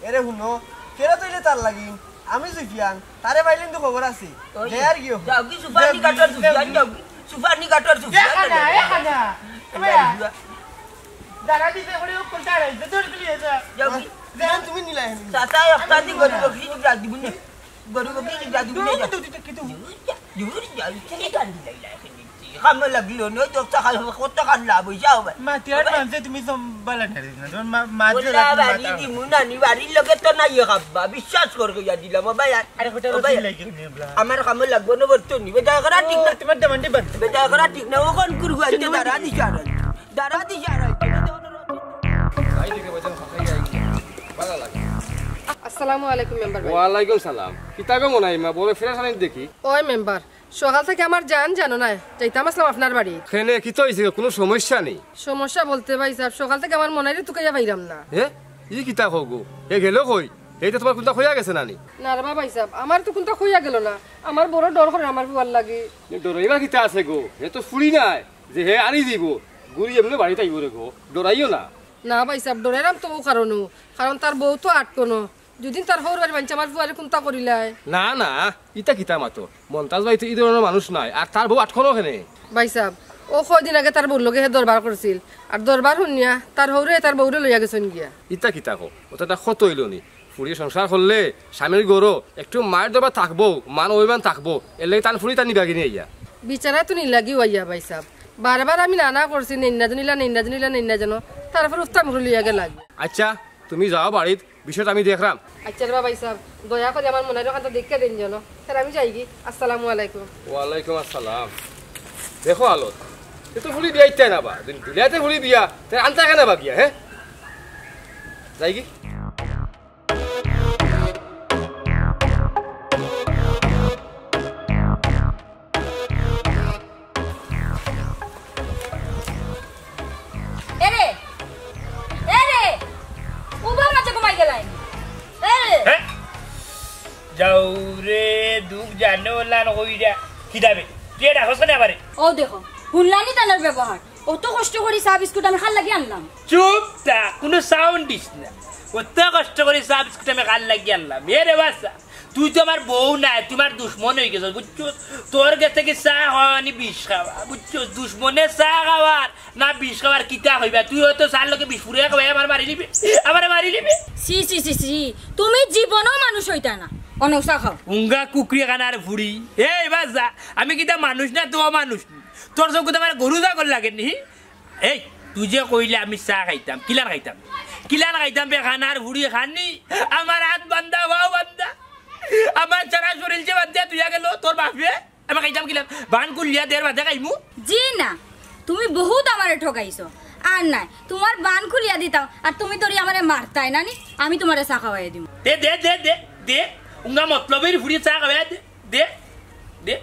এরে হুনো, ফেরত অইলে তার লাগি, আমি সুফিয়ান, তারে পাইলে কিন্তু খবর আছে। ওই, যাই আর কি হোক। যাও কি সুফানি কাটর সুফিয়ান, যাও কি সুফানি কাটর সুফিয়ান, দেখা না, দেখা না। এ ভাইয়া, যাও। যারা দিতে করে ও কোনটা রে? যে তোর গুলি এসে। যাও কি? দেখেন তুমি নিলাই। চাচা, আপনাদি গরিব কি যা দিবনি? গরিব কি যা দিবনি? দূর, দূর, দূর, দূর, দূর। দূর যা, দূর যা, কি কান্দি লাইলা এখানে? কামে লাগলো না, তো টাকা কত টাকা লাভ হইছে আবার? মাতিয়ার মানছে তুমি সম্বালা না রে, তোমার মা-, মা যে ওলা লাগলো বাড়ি মাথা। দিমু না নি, বাড়ির লগে তো নাই খাব্বা, বিশ্বাস কর কইয়া দিলাম, ও ভাই আর, আরে, হোটেল ও ভাই, হোটেল লাগি নি, বলা। আমার কামে লাগবো না, বলতো নি, বেটা করা ঠিক না। ও, তোমার demand ই বাড়বে। বেটা করা ঠিক না, ও কোন কুরগু আনতে তুমি দাঁড়া দিছে আর, দাঁড়া দিছে আর। ভাই দেখে বলছেন, ভাই, ভাই, ভালো লাগে। আসসালামু আলাইকুম মেম্বার ভাই। ওয়ালাইকুম সালাম। কিতা গো মনাই মা, বড় ফ্রেশ আনি দেখি। ওই মেম্বার, সকাল থাকি আমার জান জানো না, যাইতাম আসলাম আপনার বাড়ি। কেনে, কিতা অইছে? কুনু সমস্যা নি? সমস্যা বলতে ভাই সাব, সকাল থাকি আমার মনাইরে তুকাইয়া পাইরাম না। হে? ই কিতা কও গো? হে গেল কই? হে তো তোমার কুনতা কইয়া গেছে না নি? না রে বা ভাই সাব, আমার তো কুনতা কইয়া গেল না। আমার বড় ডর করে আমার ফুয়ার লাগি। এ ডরাইবার কিতা আছে গো? হে তো ফুড়ি নায় যে হে আনি দিবো। ঘুরি এমনে বাড়িত আইবো রে গো। ডরাইও না। না ভাই সাব, ডরাইরাম তো অউ কারণও। কারণ তার বউ তো আটকনো। দুদিন তার হউর বাড়ি মানছে আমার ফুয়ারে কুনতা করিলায়। না, না, ইতা কিতা মাতো? মন্তাজ ভাই তো ই ধরনর মানুষ নায়, আর তার বউ আটকনো কেনে? ভাই সাব, অউ কয়দিন আগে তার বউর লগে হে দরবার করছিল, আর দরবার হুনিয়া তার হউরে তার বউরে লইয়া গেছইন গিয়া। ইতা কিতা কও? অতা তা কত অইলো নি? ফুড়িয়ে সংসার করলে স্বামীর ঘরো একটু মায়ের দরবার থাকবো, মান অভিমান থাকবো, এর লাগি তান ফুড়ি তান নিবাগি নিয়া আইয়া। বিচারা তো নিলাগি আইয়া ভাই সাব, বারবার আমি না না করছি, নেইন্না জানিলা, নেইন্না জানিলা, নেইন্না জানো, তারপর উফতা মুখে লইয়া গেলা। আচ্ছা, তুমি যাও বাড়িত, বিষয়টা আমি দেখরাম। আচ্ছা রে বা ভাই সাব, দয়া করি আমার মনাইর অখানতা দেখিয়া দেইন যেন। স্যার, আমি যাইগি। আসসালামু আলাইকুম। ওয়ালাইকুম আসসালাম। দেখো আলো, এ তো ফুড়ি বিয়া ইত্যাই না বা, দিন দিলাতে ফুড়ি বিয়া, তে আনতা কেনে বা গিয়া, হে? যাইগি। এরে, এরে, উবার মাঝে ঘুমাই গেলাইন। এরে। হে? যাও রে, দুখ জানো লান কইরা। কিতা বে? তুই এটা হস না আবারে? ও দেখো, হুনলানি তানর ব্যবহার। অত কষ্ট করি চা বিস্কুট আমি কার লাগি আনলাম। চুপ থাক, কুনু sound দিস না। অত কষ্ট করি চা বিস্কুট আমি কার লাগি আনলাম। এ রে বাচ্চা, তুই তো আমার বউ নায়, তুই আমার দুশমন অই গেছস, বুঝছস? তোর গেছে কি চা খাওয়া নি বিষ খাওয়া, বুঝছস? দুশমনে চা খাওয়ার না বিষ খাওয়ার কিতা কইবা? তুই অয়তো চার লগে বিষ ফুরে খাওয়াই আমার মারি নিবে, আমারে মারি নিবে। ছি, ছি, ছি, ছি, তুমি জীবনও মানুষ অইতা না। অনো চা খাও। উঙ্গা কুকুরি কানার ফুড়ি। এই বাজা, আমি কিতা মানুষ না তো অমানুষ নি? তোর চকুত আমার গরু ছাগল লাগে নি? এই, তুই যে কইলে আমি চা খাইতাম, কিলান খাইতাম? কিলান খাইতাম বে কানার ফুড়ি খানি? আমার আত বান্ধা, পাও বান্ধা। আমার সারা শরীল যে বান্ধিয়া থুইয়া গেল তোর বাপে। আমি খাইতাম কিলান? বান খুলিয়া দের বাদে খাইমু। জি না, তুমি বহুত আমারে ঠগাইছো। আর নায়, তুমার বান খুলিয়া দিতাম, আর তুমি তোরি আমারে মারতায় না নি? আমি তুমারে চা খাওয়াইয়া দিমু। দে, দে, দে, দে, দে। উঙ্গা মতলবের ফুড়ি চা খাওয়াইয়া দে, দে, দে।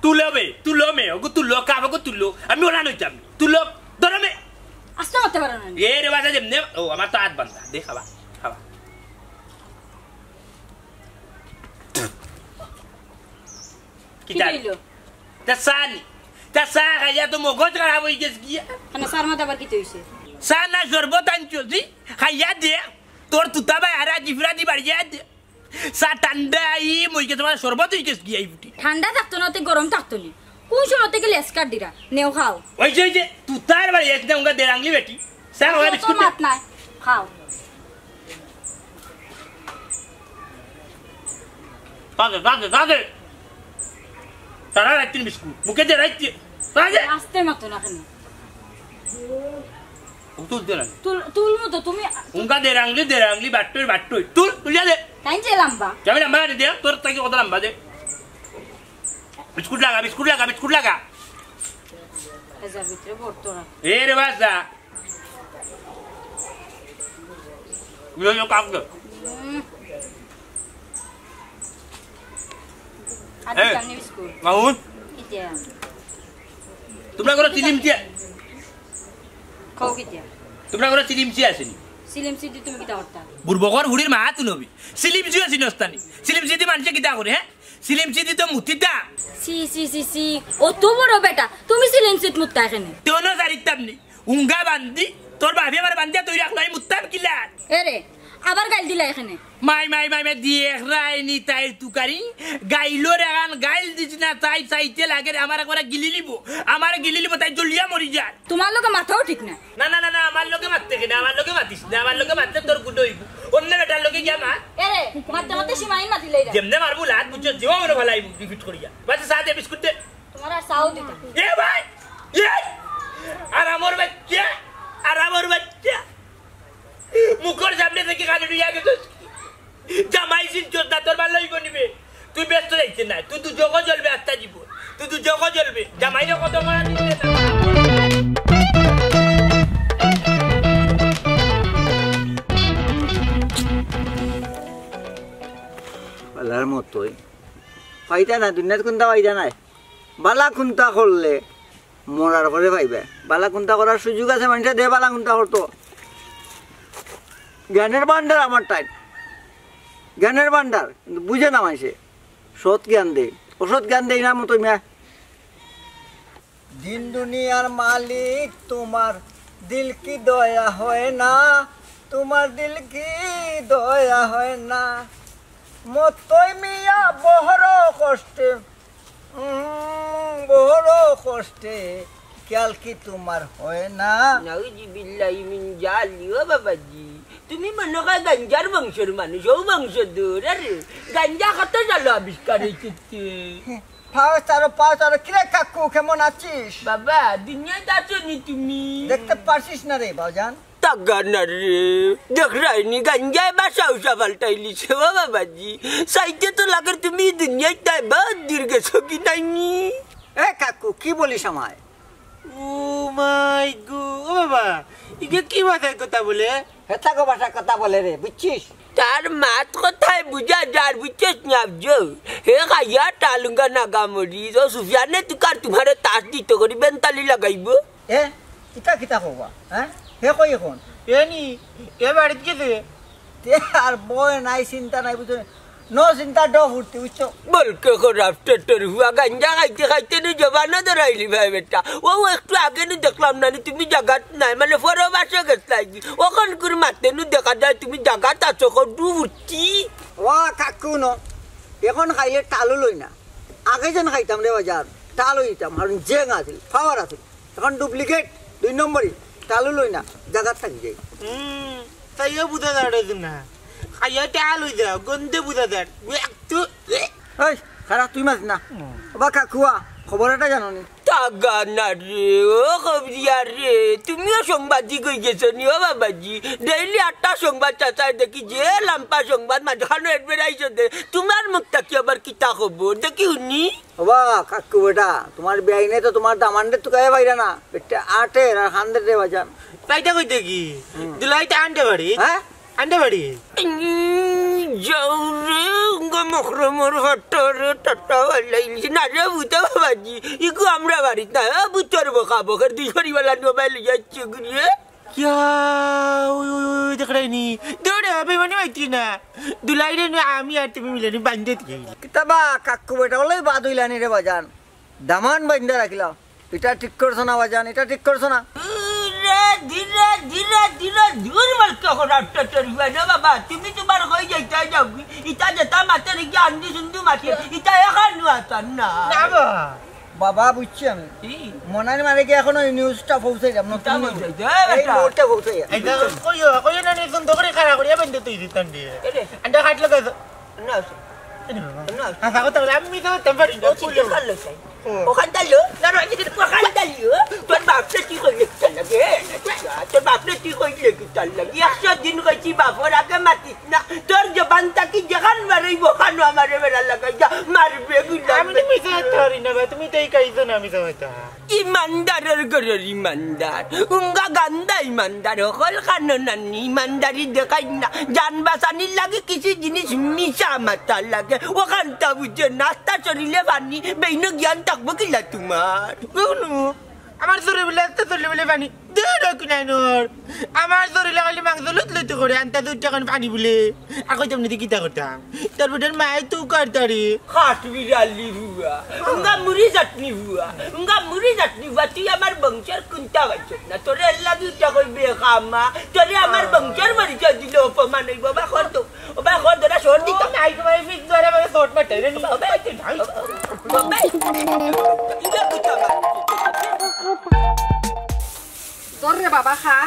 তুলো বে, তুলো মে, ওগো তুলো, কাপ ওগো তুলো। আমি ওরা নইতাম। তুলো, ধরো মে। আস্তে করতে পারো না। এ রে বাজা যেমনে, ও, আমার তো আত বান্ধা। দে, খাবা, খাবা। কি কিতা? কইলো? তা চা নি? তা চা খাইয়া তো মগজ খারাপ অই গেছে গিয়া। কেনে, চার মাথা আবার কিতা অইছে? চা না, শরবত আনছো, জি? খাইয়া দে। তোর তুতা ভাই আর আজি ফিরা দি বাড়ি যায় দে। চা ঠান্ডা, ই মই গেছে, তোমার শরবত অই গেছে গিয়া, ই ফুটি। ঠান্ডা থাকতো না, তে গরম থাকতো নি? কোন সময় থেকে লেসকার দিরা? নেও খাও। ওই যে, ওই যে, তুতার বাড়ি, এক না উঙ্গা দেড় আংলি বেটি। চা খাওয়া যত বিস্কুট দে। মাত নাই। খাও। তাতে, তাতে, তাতে। তারা রাখছেন বিস্কুট। মুখে দে রাখছে। তাতে। আস্তে মতো না কেন? ও তুলতে লাগে। তুল, তুলমু তো তুমি। উঙ্গা দে রাংলি, দে রাংলি, বাট্টই, বাট্টই। তুল, তুলিয়া দে। তাই যে লম্বা। যাবে লম্বা দে, তোর থাকি কত লম্বা দে। বিস্কুট লাগা, বিস্কুট লাগা, বিস্কুট লাগা। এজার ভিতরে ভরতো না। এ রে বাসা। ইয়ে, ইয়ে, কাক দে। হুম। আর এ, দিতাম নি বিস্কুট। মামুন। ইটা। তোমরা করো চিলিম চিয়া। খাও কিতা? তোমরা করো চিলিম চিয়া আছেনি? চিলিম চিয়া দি তুমি কিতা করতা? বুড়বকর হুড়ির মা তুলবি। চিলিম চিয়া চিনস্তানি। চিলিম চিয়া দি মানুষে কিতা করে, হ্যাঁ? চিলিম চিয়া দি তো মুতিতা। সি, সি, সি, সি। অত বড় বেটা, তুমি চিলিম চিয়াত মুততায় কেনে? তেও না জারিতাম নি। উঙ্গা বান্দি, তোর বাপে আমার বান্দিয়া তুই রাখলো, আমি মুততাম কিলা? এরে, আবার গাইল দিলা এখানে। মাই, মাই, মাই, মাই, দিয়ে এক রায় নি তাইর তুকারি, গাইলো রে গান, গাইল দিস না, তাই চাইতে লাগে রে, আমার একবারে গিলি নিব, আমার গিলি নিব, তাই জ্বলিয়া মরি যায়। তোমার লগে মাতাও ঠিক না। না, না, না, না, আমার লগে মাততে কি না, আমার লগে মাতিস না, আমার লগে মাততে তোর গুড হইব। অন্য বেটার লগে গিয়া মাত। এরে, মাততে মাততে সীমাহীন মাতিলে এটা। যেমনে মারবো লাত বুঝছো, যেও মনে ভালাই রিপিট করিয়া। বাচ্চা চা দে, বিস্কুট দে। তোমার আর চাও দিতাম। এ ভাই, এ, আর আমার বাচ্চা, আর আমার বাচ্চা। মুখর সামনে থাকি কানে নিয়া গেছস। জামাই সিন চোদ্দা তোর ভালো হইব নিবে। তুই ব্যস্ত যাইতে না। তুই দু জগ জ্বলবে আত্মা জীবন। তুই দু জগ জ্বলবে। জামাইরে কত মারা দিতে না। বালার মতোই। ফাইদা না, দুনিয়াত কুন্তা ফাইদা নাই। বালা কুন্তা করলে মরার পরে পাইবে। বালা কুন্তা করার সুযোগ আছে, মানুষে দে বালা কুন্তা করতো। জ্ঞানের ভান্ডার আমার টাইম, জ্ঞানের ভান্ডার, কিন্তু বুঝে না মানুষে। সৎ জ্ঞান দেই, অসৎ জ্ঞান দেই না মতো মিয়া। দিন দুনিয়ার মালিক তোমার, দিল কি দয়া হয় না, তোমার দিল কি দয়া হয় না। মতই মিয়া বড় কষ্টে, উম, বড় কষ্টে, খেয়াল কি তোমার হয় না? নাউজুবিল্লাহি মিন জালি, ও বাবাজি। তুমি মনে হয় গাঞ্জার বংশর মানুষ, ও বংশধর। আরে, গাঞ্জা কত সালো আবিষ্কার হইছে? পাও তারো, পাও তারো, কিরে কাকু, কেমন আছিস? বাবা, দুনিয়াত আছো নি তুমি? দেখতে পারছিস না রে বাজান। তাগা না রে, দেখরায়নি গাঞ্জায় বাসা উষা পাল্টাইলিছে, ও বাবাজি। চাইতে তো লাগের তুমি দুনিয়াত নাই, বহুত দূর গেছো কি নাইনি? এ কাকু, কি বলিস আমায়? ও মাই গো, ও বাবা, ইগে কি ভাষায় কথা বলে? হেতাগো ভাষায় কথা বলে রে, বুঝছিস? তার মাত কথায় বুঝা যার, বুঝছিস না, বুঝছো? হে খাইয়া টালুঙ্গা নাগা মরি, তো সুফিয়ানে তুকার তোমারে তাস দিত করি বেন্তালি লাগাইবো। এ, ইতা কিতা কবা, হ্যাঁ? হে কই এখন? এ নি, এ বাড়িত গেছে। তে আর বয় নাই, চিন্তা নাই, বুঝছো নি? No চিন্তা, ডো ফুর্তি, বুঝছো? বলকে খরাপ টেটের হুয়া, গাঞ্জা খাইতে খাইতে নি জবানও ধরাইলি ভাই বেটা। ও একটু আগে নি দেখলাম না নি, তুমি জাগাত নাই, মানে পরবাসে গেছলায় কি? অখন করে মাতে নু দেখা যায় তুমি জাগাত আছো, কো ডু ফুর্তি। ও কাকু ন, এখন খাইলে টালু লই না। আগে যেন খাইতাম রে বাজান, টালু লইতাম, কারণ জেং আছিল, পাওয়ার আছিল। এখন ডুপ্লিকেট, দুই নম্বরই, টালু লই না, জাগাত থাকি যাই। হুম, তাইও বুঝা যার না। খাইয়া টাল হই যা, গন্ধে বুঝা যার। একটু, এই, খারাপ তুই মাছ না। হুম। বাবা কাকুয়া, খবর এটা জানো নি? তাগা না রে, ও খবরিয়া রে, তুমিও সাংবাদিক হই গেছো নি, ও বাবাজি? ডেইলি আটটা সংবাদ চাচায় দেখি, যে লাম্পা সংবাদ, মাঝখানো এডভার্টাইজ দে। তোমার মুখ থাকি আবার কিতা খবর? দেখি হুনি। ওবা, কাকু বেটা, তোমার বেআইনে তো তোমার দামান্দরে তুকাইয়া পাইরা না। বেটা আটের আর হান্দের রে বাজান। পাইতা কইতে কি? হুম। দুলাইতে আনতে পারি? হ্যাঁ? আনতে পারি? উম, যাও রে, উঙ্গা মখরমর হটরে টাটা বালাই ইলিশ। না রে, বুঝতে বাবাজি, ইগু আমরা বাড়িত না, এ, বুঝতে পারবো খাবো, খের দুই সরিওয়ালা নিয়ে বাইরে যাচ্ছে ঘুরিয়ে। কিয়া, ওই, ওই, ওই, ওই, দেখরায়নি। দৌড়ে, বেমানি মাইতি না। দুলাইরে নু আমি আর তুমি মিলে নু বান্ধে দিয়ে। কিতাবা কাকু বেটা, ওলাই বাদ হইলানি রে বাজান। দামান বান্ধা রাখিলাম। এটা ঠিক করছো না বাজান, এটা ঠিক করছো না। ধীরে, ধীরে, ধীরে, ধীরে, দূর বলকে খরাপ টেটের হুয়া না বাবা। তুমি তোমার হয়ে যাইতে যাও। ইটা যেটা মাতে রেখে আন্দি সুন্দু মাতে, ইটা এখন নুয়াতার না। না বাবা। বাবা, বুঝছি আমি। কি? মনাইর মারে গিয়ে এখন ওই নিউজটা পৌঁছে যাব, নতুন কিতা নিউজ। পৌঁছে যাব? এ এই বেটা। মুহূর্তে পৌঁছে যাব। এটা কইও, কইও না। সুন্দর করি খাড়া করিয়া বান্ধি তুই দিতাম দিয়ে। এরে। আন্ডা খাট লাগাইছ। না, আছে। এরে বাবা। না, আছে। হাছা কথা কইলে আমি মিছা মাততাম পারি না। ও, চিন্তা করলো, স্যার। ও। ওখানটা লো, না, না, এদিকে ওখানটা লো। তোর বাপরে তুই কইলে কিতার লাগি? তোর বাপরে তুই কইলে কিতার লাগি? একশো দিন কইছি বাপর আগে মাতিস না। তোর জবান থাকি যেখান বারইবো, ওখানো আমারে বেড়া লাগাই যা, মারবে গুলাম। আমি তো মিছা মাততাম পারি না বা, তুমি তো এই কাইছো না মিছা মাততাম। ইমানদারর ঘরর ইমানদার, উঙ্গা গান্দা ইমানদার, হকল খানো নানি ইমানদারি দেখাই না। জান বাঁচানির লাগি কিছু জিনিস মিছা মাতা লাগে, ওখানটা বুঝে নাস্তা শরীরে পানি, বেইনো জ্ঞান থাকবো কিলা তোমার? কোনো আমার শরীর বলে এত শরীর বলে পানি, দূর হোক না নোর। আমার শরীরে খালি মাংস লুত লুত করে, আনতা দুধ যখন পানি বলে, আর কইতাম না, কিতা করতাম? তার বেটার মায়ে তো কাটতারি। খাট বিড়ালি হুয়া, উঙ্গা মুড়ি চাটনি হুয়া, উঙ্গা মুড়ি চাটনি হুয়া, তুই আমার বংশর কুন্তা পাইছস না, তোরে আল্লাহ দুইটা কইবে খামা, তোরে আমার বংশর পরিচয় দিলে অপমান হইব, বা কর তো। ও ভাই, কর ধরা শর্ট দিত। ও ভাই, তোমার ফিট ধরে আমাকে শর্ট মারতে রে। ও ভাই, ও ভাই, ও ভাই। ধর রে বাবা, খা।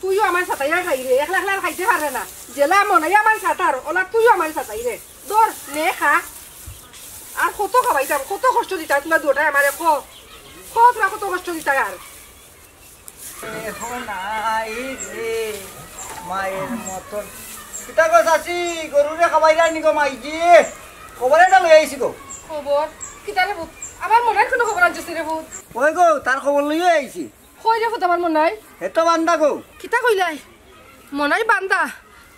তুইও আমার সাতাইয়া খাই রে, একলা একলা আর খাইতে পারে না। যেলা মনাই আমার সাতার, ওলা তুইও আমার সাতাই রে। ধর, নে খা। আর কত খাওয়াইতাম, কত কষ্ট দিতাম, তোমরা দুটায় আমারে ক। ক, তোমরা কত কষ্ট দিতাম আর। এ হো নাই রে, মায়ের মতন। কিতা গো চাচি, গরুরে খাবাইরা নি গো মাইজি? খবর এটা লই আইছি গো। খবর? কিতা রে পুত? আমার মনাইর কোনো খবর আনছস রে পুত? ওই গো, তার খবর লইয়া আইছি। কই রে পুত আমার মনাই? হে তো বান্দা গো। কিতা কইলাই? মনাই বান্দা?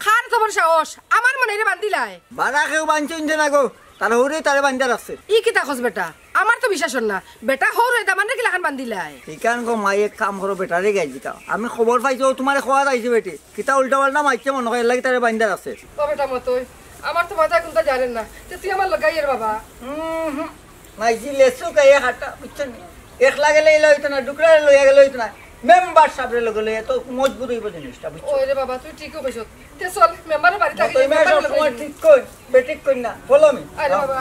কার এত বড় সাহস? আমার মনাইরে বান্দিলায়? বারা কেউ বানছইন না গো, তার হউরে তারে বান্দা রাখছে। ই কিতা কস বেটা? আমার তো বিশ্বাস অর না। বেটা হউরে দামানরে কিলাখান বান্দিলায়? ইখান গো মাই এক কাম করো, বেটারে গাইল দিতাও। আমি খবর পাইছি, ও তোমারে খোয়া যাইছে বেটি। কিতা উল্টা পাল্টা মাইছে মনে হয়, এর লাগি তারে বান্দা রাখছে। ও বেটা মতই, আমার তো মাথায় কুন্তা জানে না। তে তুই আমার লগে আয় রে বাবা। হুম, হুম। মাইজি লেসু গায়ে হাঁটা, বুঝছো নি? একলা গেলে ইলা হইতো না, ডুকরারে লইয়া গেলে হইতো না। মেম্বার সাবরে লগে লইয়া তো মজবুত হইব জিনিসটা, বুঝছো? ওই রে বাবা, তুই ঠিকই কইছস। তে চল, মেম্বারর বাড়ি থাকি, তো এই মেম্বারর মেয়ে সবসময় লগে ঠিক কই, বেঠিক কই না। Follow me. আরে বাবা।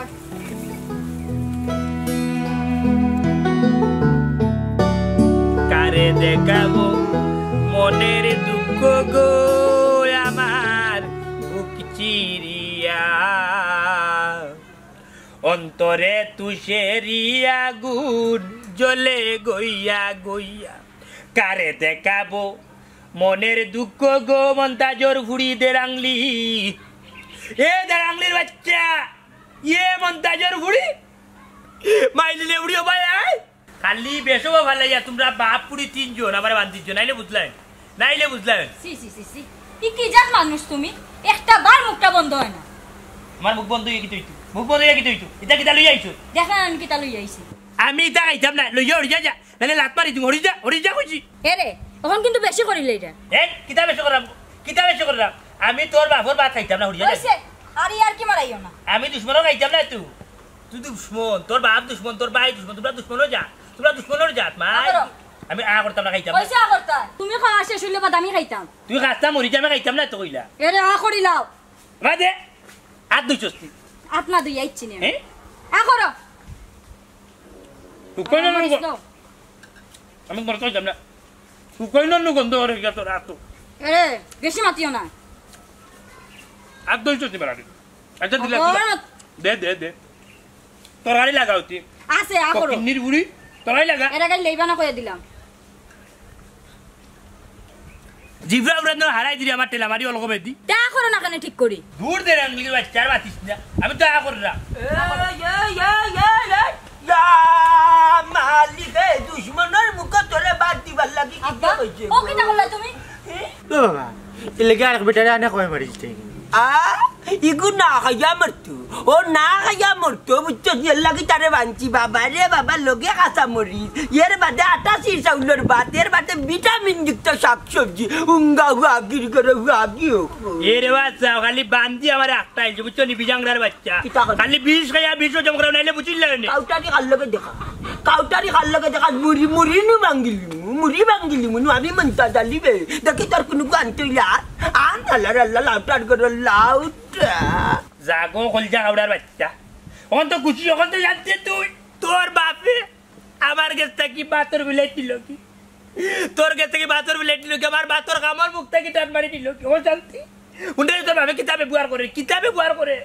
কারে দেখাবো মনের দুঃখ গো আমার বুক চিরিয়া, অন্তরে তুষেরি আগুন জ্বলে গইয়া গইয়া। কারে দেখাবো মনের দুঃখ গো মন্তাজর ফুড়ি দেরাংলি। এ দেরাংলির বাচ্চা, ইয়ে মন্তাজর ফুড়ি, মাইলিনে ফুড়ি ও ভাই আয়। খালি বেশো ফালাইয়া তোমরা বাপ ফুড়ি তিনজন আমারে বান্ধিছ, নাইলে বুঝলাম, নাইলে বুঝলাম। সি, সি, সি, সি। ই কি জাত মানুষ তুমি? একটা বার মুখটা বন্ধ হয় না। আমার মুখ বন্ধ হইয়া কিতা অইতো? মুখ বন্ধ হইয়া কিতা অইতো? ইতা কিতা লইয়া আইছো? দেখ না, আমি কিতা লইয়া আইছি। আমি ইতা খাইতাম না, লইয়া হরি যা, যা। নাইলে লাত মারি দিমু, হরি যা, হরি যা কইছি। এ রে, অখন কিন্তু বেশি করিলে ইটা। এ, কিতা বেশি করলাম? কিতা বেশি করলাম? আমি তোর বাপর ভাত খাইতাম না, হরি যা। অইছে, আর ইয়ার কি মারাইও না। আমি দুশমনও খাইতাম না তুই। তুই দুশমন, তোর বাপ দুশমন, তোর ভাই দুশমন, তোমরা দুশমনও জাত, তোমরা দুশমনর জাত, মাই। আ করো। আমি আ করতাম না, খাইতাম না। অইছে আ করতা। তুমি খাওয়া শেষ হইলে বাদ আমি খাইতাম। তুই খাস্তা মরি যা, আমি খাইতাম না তো কইলা। এরে আ করিলাও। বাদে, আত দুইছস তুই। আত না দুই আইছি নে। হ্যাঁ? আ করো। তুই কই না আমার নুগো? ইসলাম। আমি মরতে যাম না। তুই কই না নুগো গন্ধ করে গেল তোর আত। এরে, বেশি মাতিও না। আত দুইছস তুই বেড়াবি। আচ্ছা, দিলে আবার তুই। দে, দে, দে। তরকারি লাগা অতি। আছে, আ করো। কিন্নির বুড়ি, তরকারি লাগা। এরা গাই লইবা না কইয়া দিলাম। জিব্রা উড়ানো হারাই দিলি আমার টেলা মারি অলগো বেদি। তা করো না কেনে ঠিক করি? দূর দে রাংলির বাচ্চা, আর মাতিস না। আমি তো আ কররা। এই, এই, এই, এই, এই, ইয়া, মালিক, এই দুশমনর মুখে তোরে বাদ দিবার লাগি কি আব্বা, কইছে ও গো? কিতা করলা তুমি? এ? ও বাবা, এর লাগি আরেক বেটারে আনে কয় মারিস তুই? আ? ইগু না খাইয়া মরতু। ও না খাইয়া মরতু, বুঝছো? এর লাগি তারে বানছি। বাবা রে বাবা, লগে কাঁচা মরিচ। এর বাদে আটাশি চাউলর ভাত, এর বাদে ভিটামিন যুক্ত শাকসবজি। উঙ্গা হুয়াগির করে হুয়াগি হোক। এ রে বাচ্চা, খালি বান্দি আমার একটা আইছে, বুঝছো নি? বিজাংরার বাচ্চা। কিতা কথা? খালি বিষ খাইয়া বিষ হজম করা নাইলে বুঝিল না নি? কাউটারি কার লগে দেখা? কাউটারি কার লগে দেখা? মুড়ি, মুড়ি নু ভাঙ্গিলি মু, মুড়ি ভাঙ্গিলি মু, নু আমি মন্তা জালি বে। দেখি তোর কোনো গান তুই লা। আন আল্লাহ আল্লাহ লাউটার করে লাউটা। জাগো কলজা হাওড়ার বাচ্চা। অখন তো খুশি, অখন তো জানতে তুই। তোর বাপে আমার গেছ থাকি বাতর বিলাইছিল কি? তোর গেছ থাকি ভাতর প্লেট নিল কি? আমার ভাতর কামর মুখ থাকি টান মারি নিল কি? ও শান্তি। উনি তোর ভাবে কিতা ব্যবহার করে, কিতা ব্যবহার করে?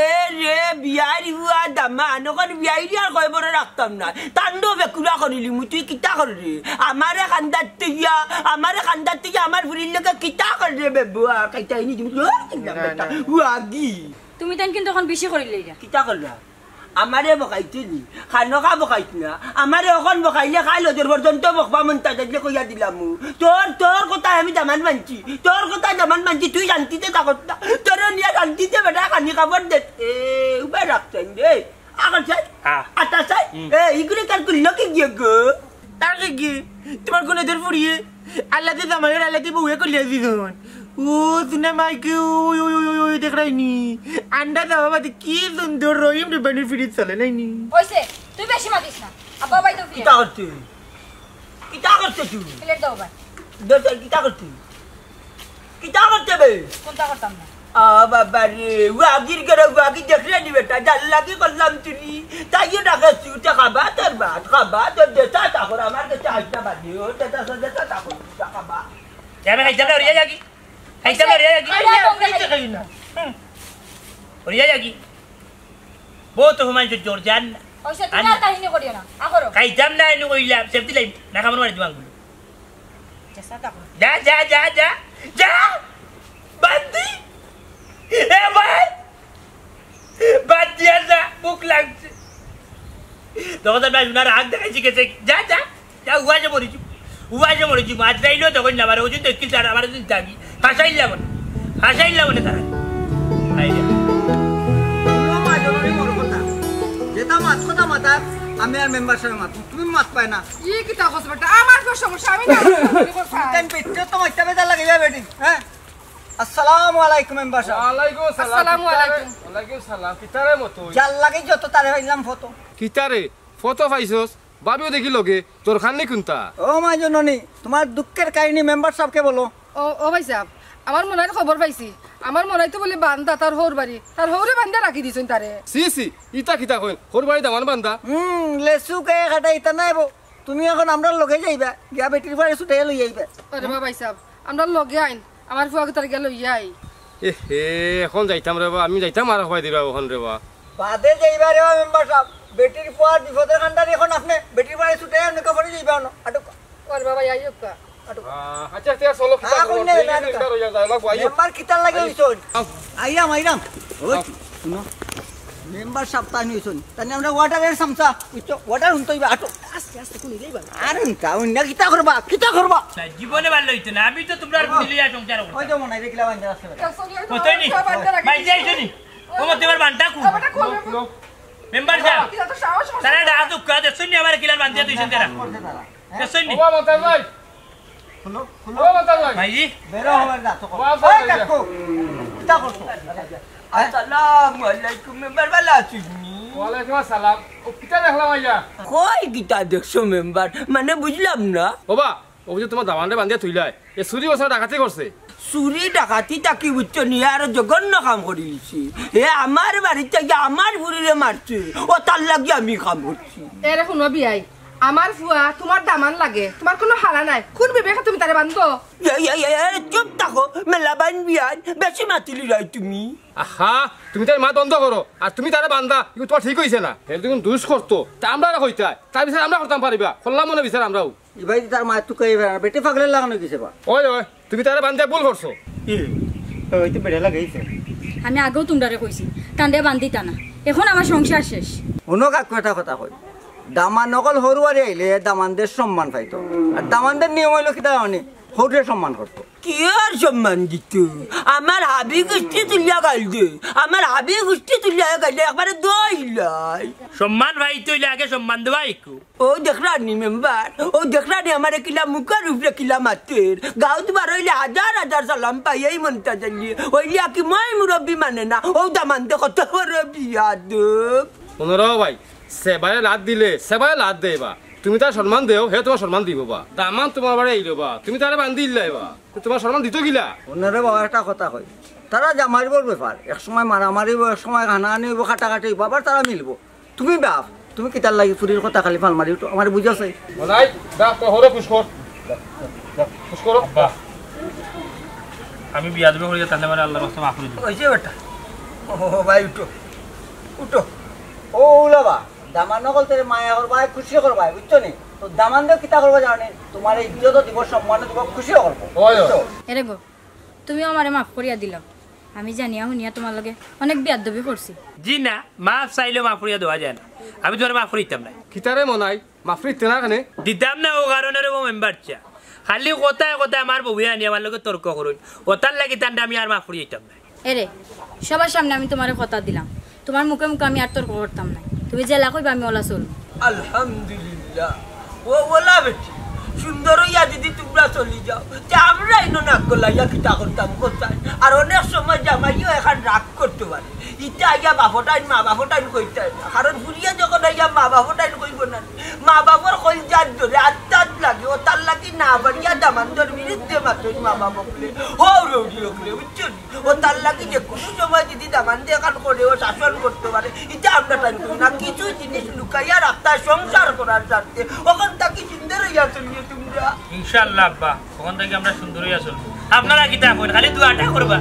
এ রে, বিয়াইর ফুয়া দামান, অখন বিয়াইরে আর কয় বড় রাখতাম না। তাণ্ডব একুরা করিলিমু, তুই কিতা কররে? আমারে কান্দাত তইয়া, আমারে কান্দাত তইয়া আমার ফুরির লগে কিতা কররে ব্যবহার? কাইতাইনি তুমি, ও কিতা না, বেটা, না। উয়াগি। তুমি তাইন কিন্তু অখন বেশি করিলে ইটা। কিতা করলা? আমারে বকাইতে নি, খানোকা বকাইত না। আমারে অখন বকাইলে কাইল অজর পর্যন্ত বকবা মন তা দেখলে কইয়া দিলামু। তোর, তোর কথায় আমি দামান মানছি, তোর কথায় দামান মানছি, তুই শান্তিতে থাকস না। তোরে নিয়া শান্তিতে বেটা খানি খাবার দে। এ, উবাই রাখছেন রে। আগর চাই, হ্যাঁ। আটা চাই। হুম। এ, ইগুলি কার করলো কি গিয়ে গো? তার কি কি? তোমার কোন এদের ফুরিয়ে? আল্লাতে জামাইয়ের আল্লাতে বউয়ে করলে দিদন। ও, তুনা মাইকে, ওই, ওই, ওই, ওই, ওই, দেখরাইনি। আন্ডা দাও বাবা, কি সুন্দর রহিম রে বানি ফিরিত চলে নাইনি। ওইছে, তুই বেশি মাতিস না। আব্বা ভাই তো ফিরে। কিতা করতে? কিতা করতে তুই? প্লেট দাও ভাই। দে, দে, কিতা করতে? কিতা করতে বে? কোনটা করতাম না? আ, বাবা রে, উয়াগির করে উয়াগি দেখলে নি বেটা, যার লাগি করলাম চুরি। তাইও ডাকে চুতে খাবা, তোর ভাত খাবা, তোর দেশা চাকর, আমার কাছে আইসা বাজি, ও দেশা, দেশা চাকর, খাবা। এ, আমি খাইতাম না, ওরিয়া যাকি। খাইতাম না, ওরিয়া যাকি। খাইতাম না, ওরিয়া যাকি। হুম। ওরিয়া যাকি। বহুত অপমান সহ্য করছি, আর না। ওই সে তুমি আর কাহিনী করিও না, আ করো। খাইতাম না, এনে কইলাম, সেফটি লাইন, না খাবার মারি দিবাং। চেষ্টা তো করো। যা, যা, যা, যা, যা। বাদ দি। এ ভাই। বাদ দিয়া যা, ভুক লাগছে। তখন তো ভাই উনার হাত দেখাইছি গেছে। যা, যা, যা, উয়া যে মরিছি। উয়া যে মরিছি, মাছ যাইলেও তখন না মারে, ওজন তো কিল তার আমার দিন থাকি। হাসাইলা মনে। হাসাইলা মনে তারা। আইয়া। শুনো মা, জননী মোর কথা। যেটা মাত কথা মাতার, আমি আর মেম্বার সাহেব মাত। তুমি মাত পায় না। ই কিতা কছ বেটা? আমার তো সমস্যা, আমি না। তুমি কোথায়? তাই পেটে তো মাইটা বেজা লাগে যাবে ঠিক, হ্যাঁ? আসসালামু আলাইকুম মেম্বার সাহেব। ওয়ালাইকুম আসসালাম, আসসালামু কিতারে? আলাইকুম। ওয়ালাইকুম সালাম, কিতারে মতো? যার লাগে যত তারে পাইলাম ফটো। কিতারে? ফটো পাইছস? ভাবিও দেখি লগে, তোর খান নি কুনটা? ও মা জননী, তোমার দুঃখের কাহিনী মেম্বার সাহেবকে বলো। ও, ও ভাই সাহেব, আমার মনাইর খবর পাইছি। আমার মনাই তো বলে বান্দা তার হৌর বাড়ি, তার হৌরে বান্দা রাখি দিছইন তারে। সি, সি, ইতা কিতা কইন? হৌর বাড়ি দামান বান্দা? হুম, লেসু কে কাটা ইতা নাই বো। তুমি এখন আমরার লগে যাইবা, গিয়া বেটির ফুয়ারে ছুটাইয়া লই আইবা। আরে বা ভাই সাহেব, আমরার লগে আইন, আমার ফুয়াকে তার গিয়া লইয়া আই। এ হে, এখন যাইতাম রে বা, আমি যাইতাম আর হবাই দিবা ওখান রে বা। বাদে যাইবা রে বা মেম্বার সাহেব, বেটির ফুয়ার বিপদের কান্ডারি এখন আপনি, বেটির ফুয়ারে ছুটাইয়া নৌকা পড়ে যাইবা অনো। আটক। ওরে বাবা, আইও কা। আটক। আহ, আচ্ছা, আচ্ছা, চলো, কিতা হ্যাঁ, খবর? কইলে ঠিক না, আছে, না। ইফতার হইয়া যায়, আমার ভাই, কিতা লাগে আও। হইছইন? আও। আইরাম, আইরাম। ওই, আও। শুনো। মেম্বার সাহেব তানি হইছইন। তানি আমরা ওয়াটারের সামসা, বুঝছো? ওয়াটার হুনতে হইবা, আটো। আস্তে আস্তে কোন ইলেই বাবা। আর হুনতা, হুননা কিতা করবা? কিতা করবা? না, জীবনে ভালো হইতো না। আমি তো তোমরা আর বাবা। বুঝিলিয়া সংসার করতাম। ওই তো মনে হয় দেখলা বান্ধা আছে বেটা। কতই নি? মাইজে আইছো নি? ও মতে এবার বানটা কু? মেম্বার সাহেব। কিতা তো সাহস করছে তারা না। ডাক দুঃখ দেখছো নি আমার কিলার বান্ধিয়া তুই তারা। করছে তারা। দেখছো নি? ও বাবা, তাই ভাই। খুলো, খুলো। ও বাবা, তাই ভাই। ভাইজি। বেরো হবার যা, তো কর। বাবা, ওই ভাই। কাকু, কিতা করছো? আসসালামু আলাইকুম, মেম্বার, ভালা আছইন নি? ওয়ালাইকুম আসসালাম। ও, কিতা দেখলাম আইয়া? কই কিতা দেখছো, মেম্বার? মানে, বুঝলাম না। ও বা, ও যে তোমার দামানরে বান্ধিয়া থইলাই, এ চুরি করছে না ডাকাতি করছে? চুরি ডাকাতি তাকি বুঝছো নি, আরো জঘন্য কাম করিলিছে। হে আমার বাড়িত গিয়া আমার ফুরিরে মারছে, ও তার লাগি আমি কাম করছি। এরে হুনো বিয়াই, আমার ফুয়া তোমার দামান লাগে, তোমার কুনু হালা নাই। কুন বিবেকে তুমি তারে বান্ধো? ইয়া, ইয়া, ইয়া, ইয়া, চুপ থাকো, মেলা বাইন বিয়ান, বেশি মাতিলিরায় তুমি। আহা, তুমি তার মাত বন্ধ করো, আর তুমি তারে বান্ধা, ইগু তোমার ঠিক হইছে না। হে যখন দুষ করতো, তা আমরা আর কইতাই, তার বিচার আমরা করতাম পারিবা, করলাম মনে বিচার আমরাও। ইবাই তার মায়ের তুকাই বেড়া, বেটি পাগলের লাগানো গেছে বা। ওই, ওই, তুমি তারে বান্ধিয়া ভুল করছো। এ, ওই তো বেড়া লাগাইছে। আমি আগেও তোমরারে কইছি, তানরে বান্ধিতা না। এখন আমার সংসার শেষ। হুনো কাকু, একটা কথা কই। দামান অকল হরুয়ারি আইলে দামানদের সম্মান পাইতো। আর দামানদের নিয়ম হইলো কিতা জানো নি? হৌরে সম্মান করতো। কি আর সম্মান দিত? আমার হাবি গুষ্টি তুলিয়া গাইল দে। আমার হাবি গুষ্টি তুলিয়া গাইল দে, একবারে দইলাই। সম্মান পাইতে হইলে আগে সম্মান দেওয়া একটু। ও দেখরা নি মেম্বার, ও দেখরা নি আমারে কিলা মুখর উপরে কিলা মাতের। গাউত বার হইলে হাজার হাজার সালাম পাই এই মনটা জানিয়ে। হইলে কি মই মুরব্বি মানে না, ও দামানদে কত বড় বিয়াদব। হুনো রে ভাই, সেবায় লাত দিলে, সেবায় লাত দেয় বা। তুমি তার সম্মান দেও, হে তোমার সম্মান দিব বা। দামান তোমার বাড়ি আইলো বা, তুমি তারে বান্ধি দিলাই বা। তো তোমার সম্মান দিত কিলা? হুনো রে বাবা, একটা কথা কই। তারা জামাইর বউর ব্যাপার। এক সময় মারামারি হইব, এক সময় হানাহানি হইব, কাটাকাটি হইব, আবার তারা মিলব। তুমি বাপ, তুমি কিতার লাগি ফুরির কথা খালি ফাল মারি উঠো, আমার বুঝাছে। মনাই, দা, তো হরে খুশ কর। আব্বা, আমি বিয়াদবি করি, তাইলে আমারে আল্লাহর ওয়াস্তে মাফ করি দিন। ওই যে বেটা, ও ভাই, উঠো, উঠো। ও উলাবা, দামান অকলতরে মায়া করবায়, খুশি করবায়, বুঝছো নি? তো দামান্দে কিতা করবা জানো নি? তুমারে ইজ্জতও দিবো, সম্মানও দিবো, খুশিও করবো। ওই, ওই। বুঝছো? এরে গো, তুমিও আমারে মাফ করিয়া দিলাও। আমি জানিয়া হুনিয়া তুমার লগে অনেক বিয়াদবি করছি। জি না, মাফ চাইলেও মাফ করিয়া দেওয়া যায় না। আমি তুমারে মাফ করিতাম না। কিতারে মনাই? মাফ করিতে না কেনে? দিতাম না, অউ কারণে রে মেম্বার চা। খালি কথায় কথায় আমার বউয়ে আনি আমার লগে তর্ক করইন। অতার লাগি তানরে আমি আর মাফ করি যাইতাম না। এরে, সবার সামনে আমি তুমারে কথা দিলাম, তুমার মুখে মুখে আমি আর তর্ক করতাম না। তুমি যেলা কইবা আমি অলা চলমু। আলহামদুলিল্লাহ। ও ওলা বেটি, সুন্দর অইয়া যদি তুমরা চলি যাও, তে আমরা ইনো নাক গলাইয়া কিতা করতাম কোথায়? আর অনেক সময় জামাইও এখান রাগ করতে পারে। ইতা আইয়া বাপটাইন, মা বাপটাইন কইতে হয় না। কারণ ফুরিয়ে যখন আইয়া মা বাপটাইন কইব না, মা বাপর কইজাত ধরে আত্মাত লাগে, অতার লাগি না পারিয়া দামান্দর বিরুদ্ধে মাতইন মা বাপ অকলে। হৌ রৌডি অকলে, বুঝছো নি? অতার লাগি যে কুনু সময় যদি দামান্দে এখান করে ও শাসন করতে পারে, ইতা আমরা টাইম করি না। কিছু জিনিস লুকাইয়া রাখতা সংসার করার স্বার্থে। অখন থাকি সুন্দর অইয়া চলিও তুমরা। ইনশাআল্লাহ আব্বা, অখন থাকি আমরা সুন্দর অইয়া চলমু। আপনারা কিতা কইন, খালি দোয়াটা করবা।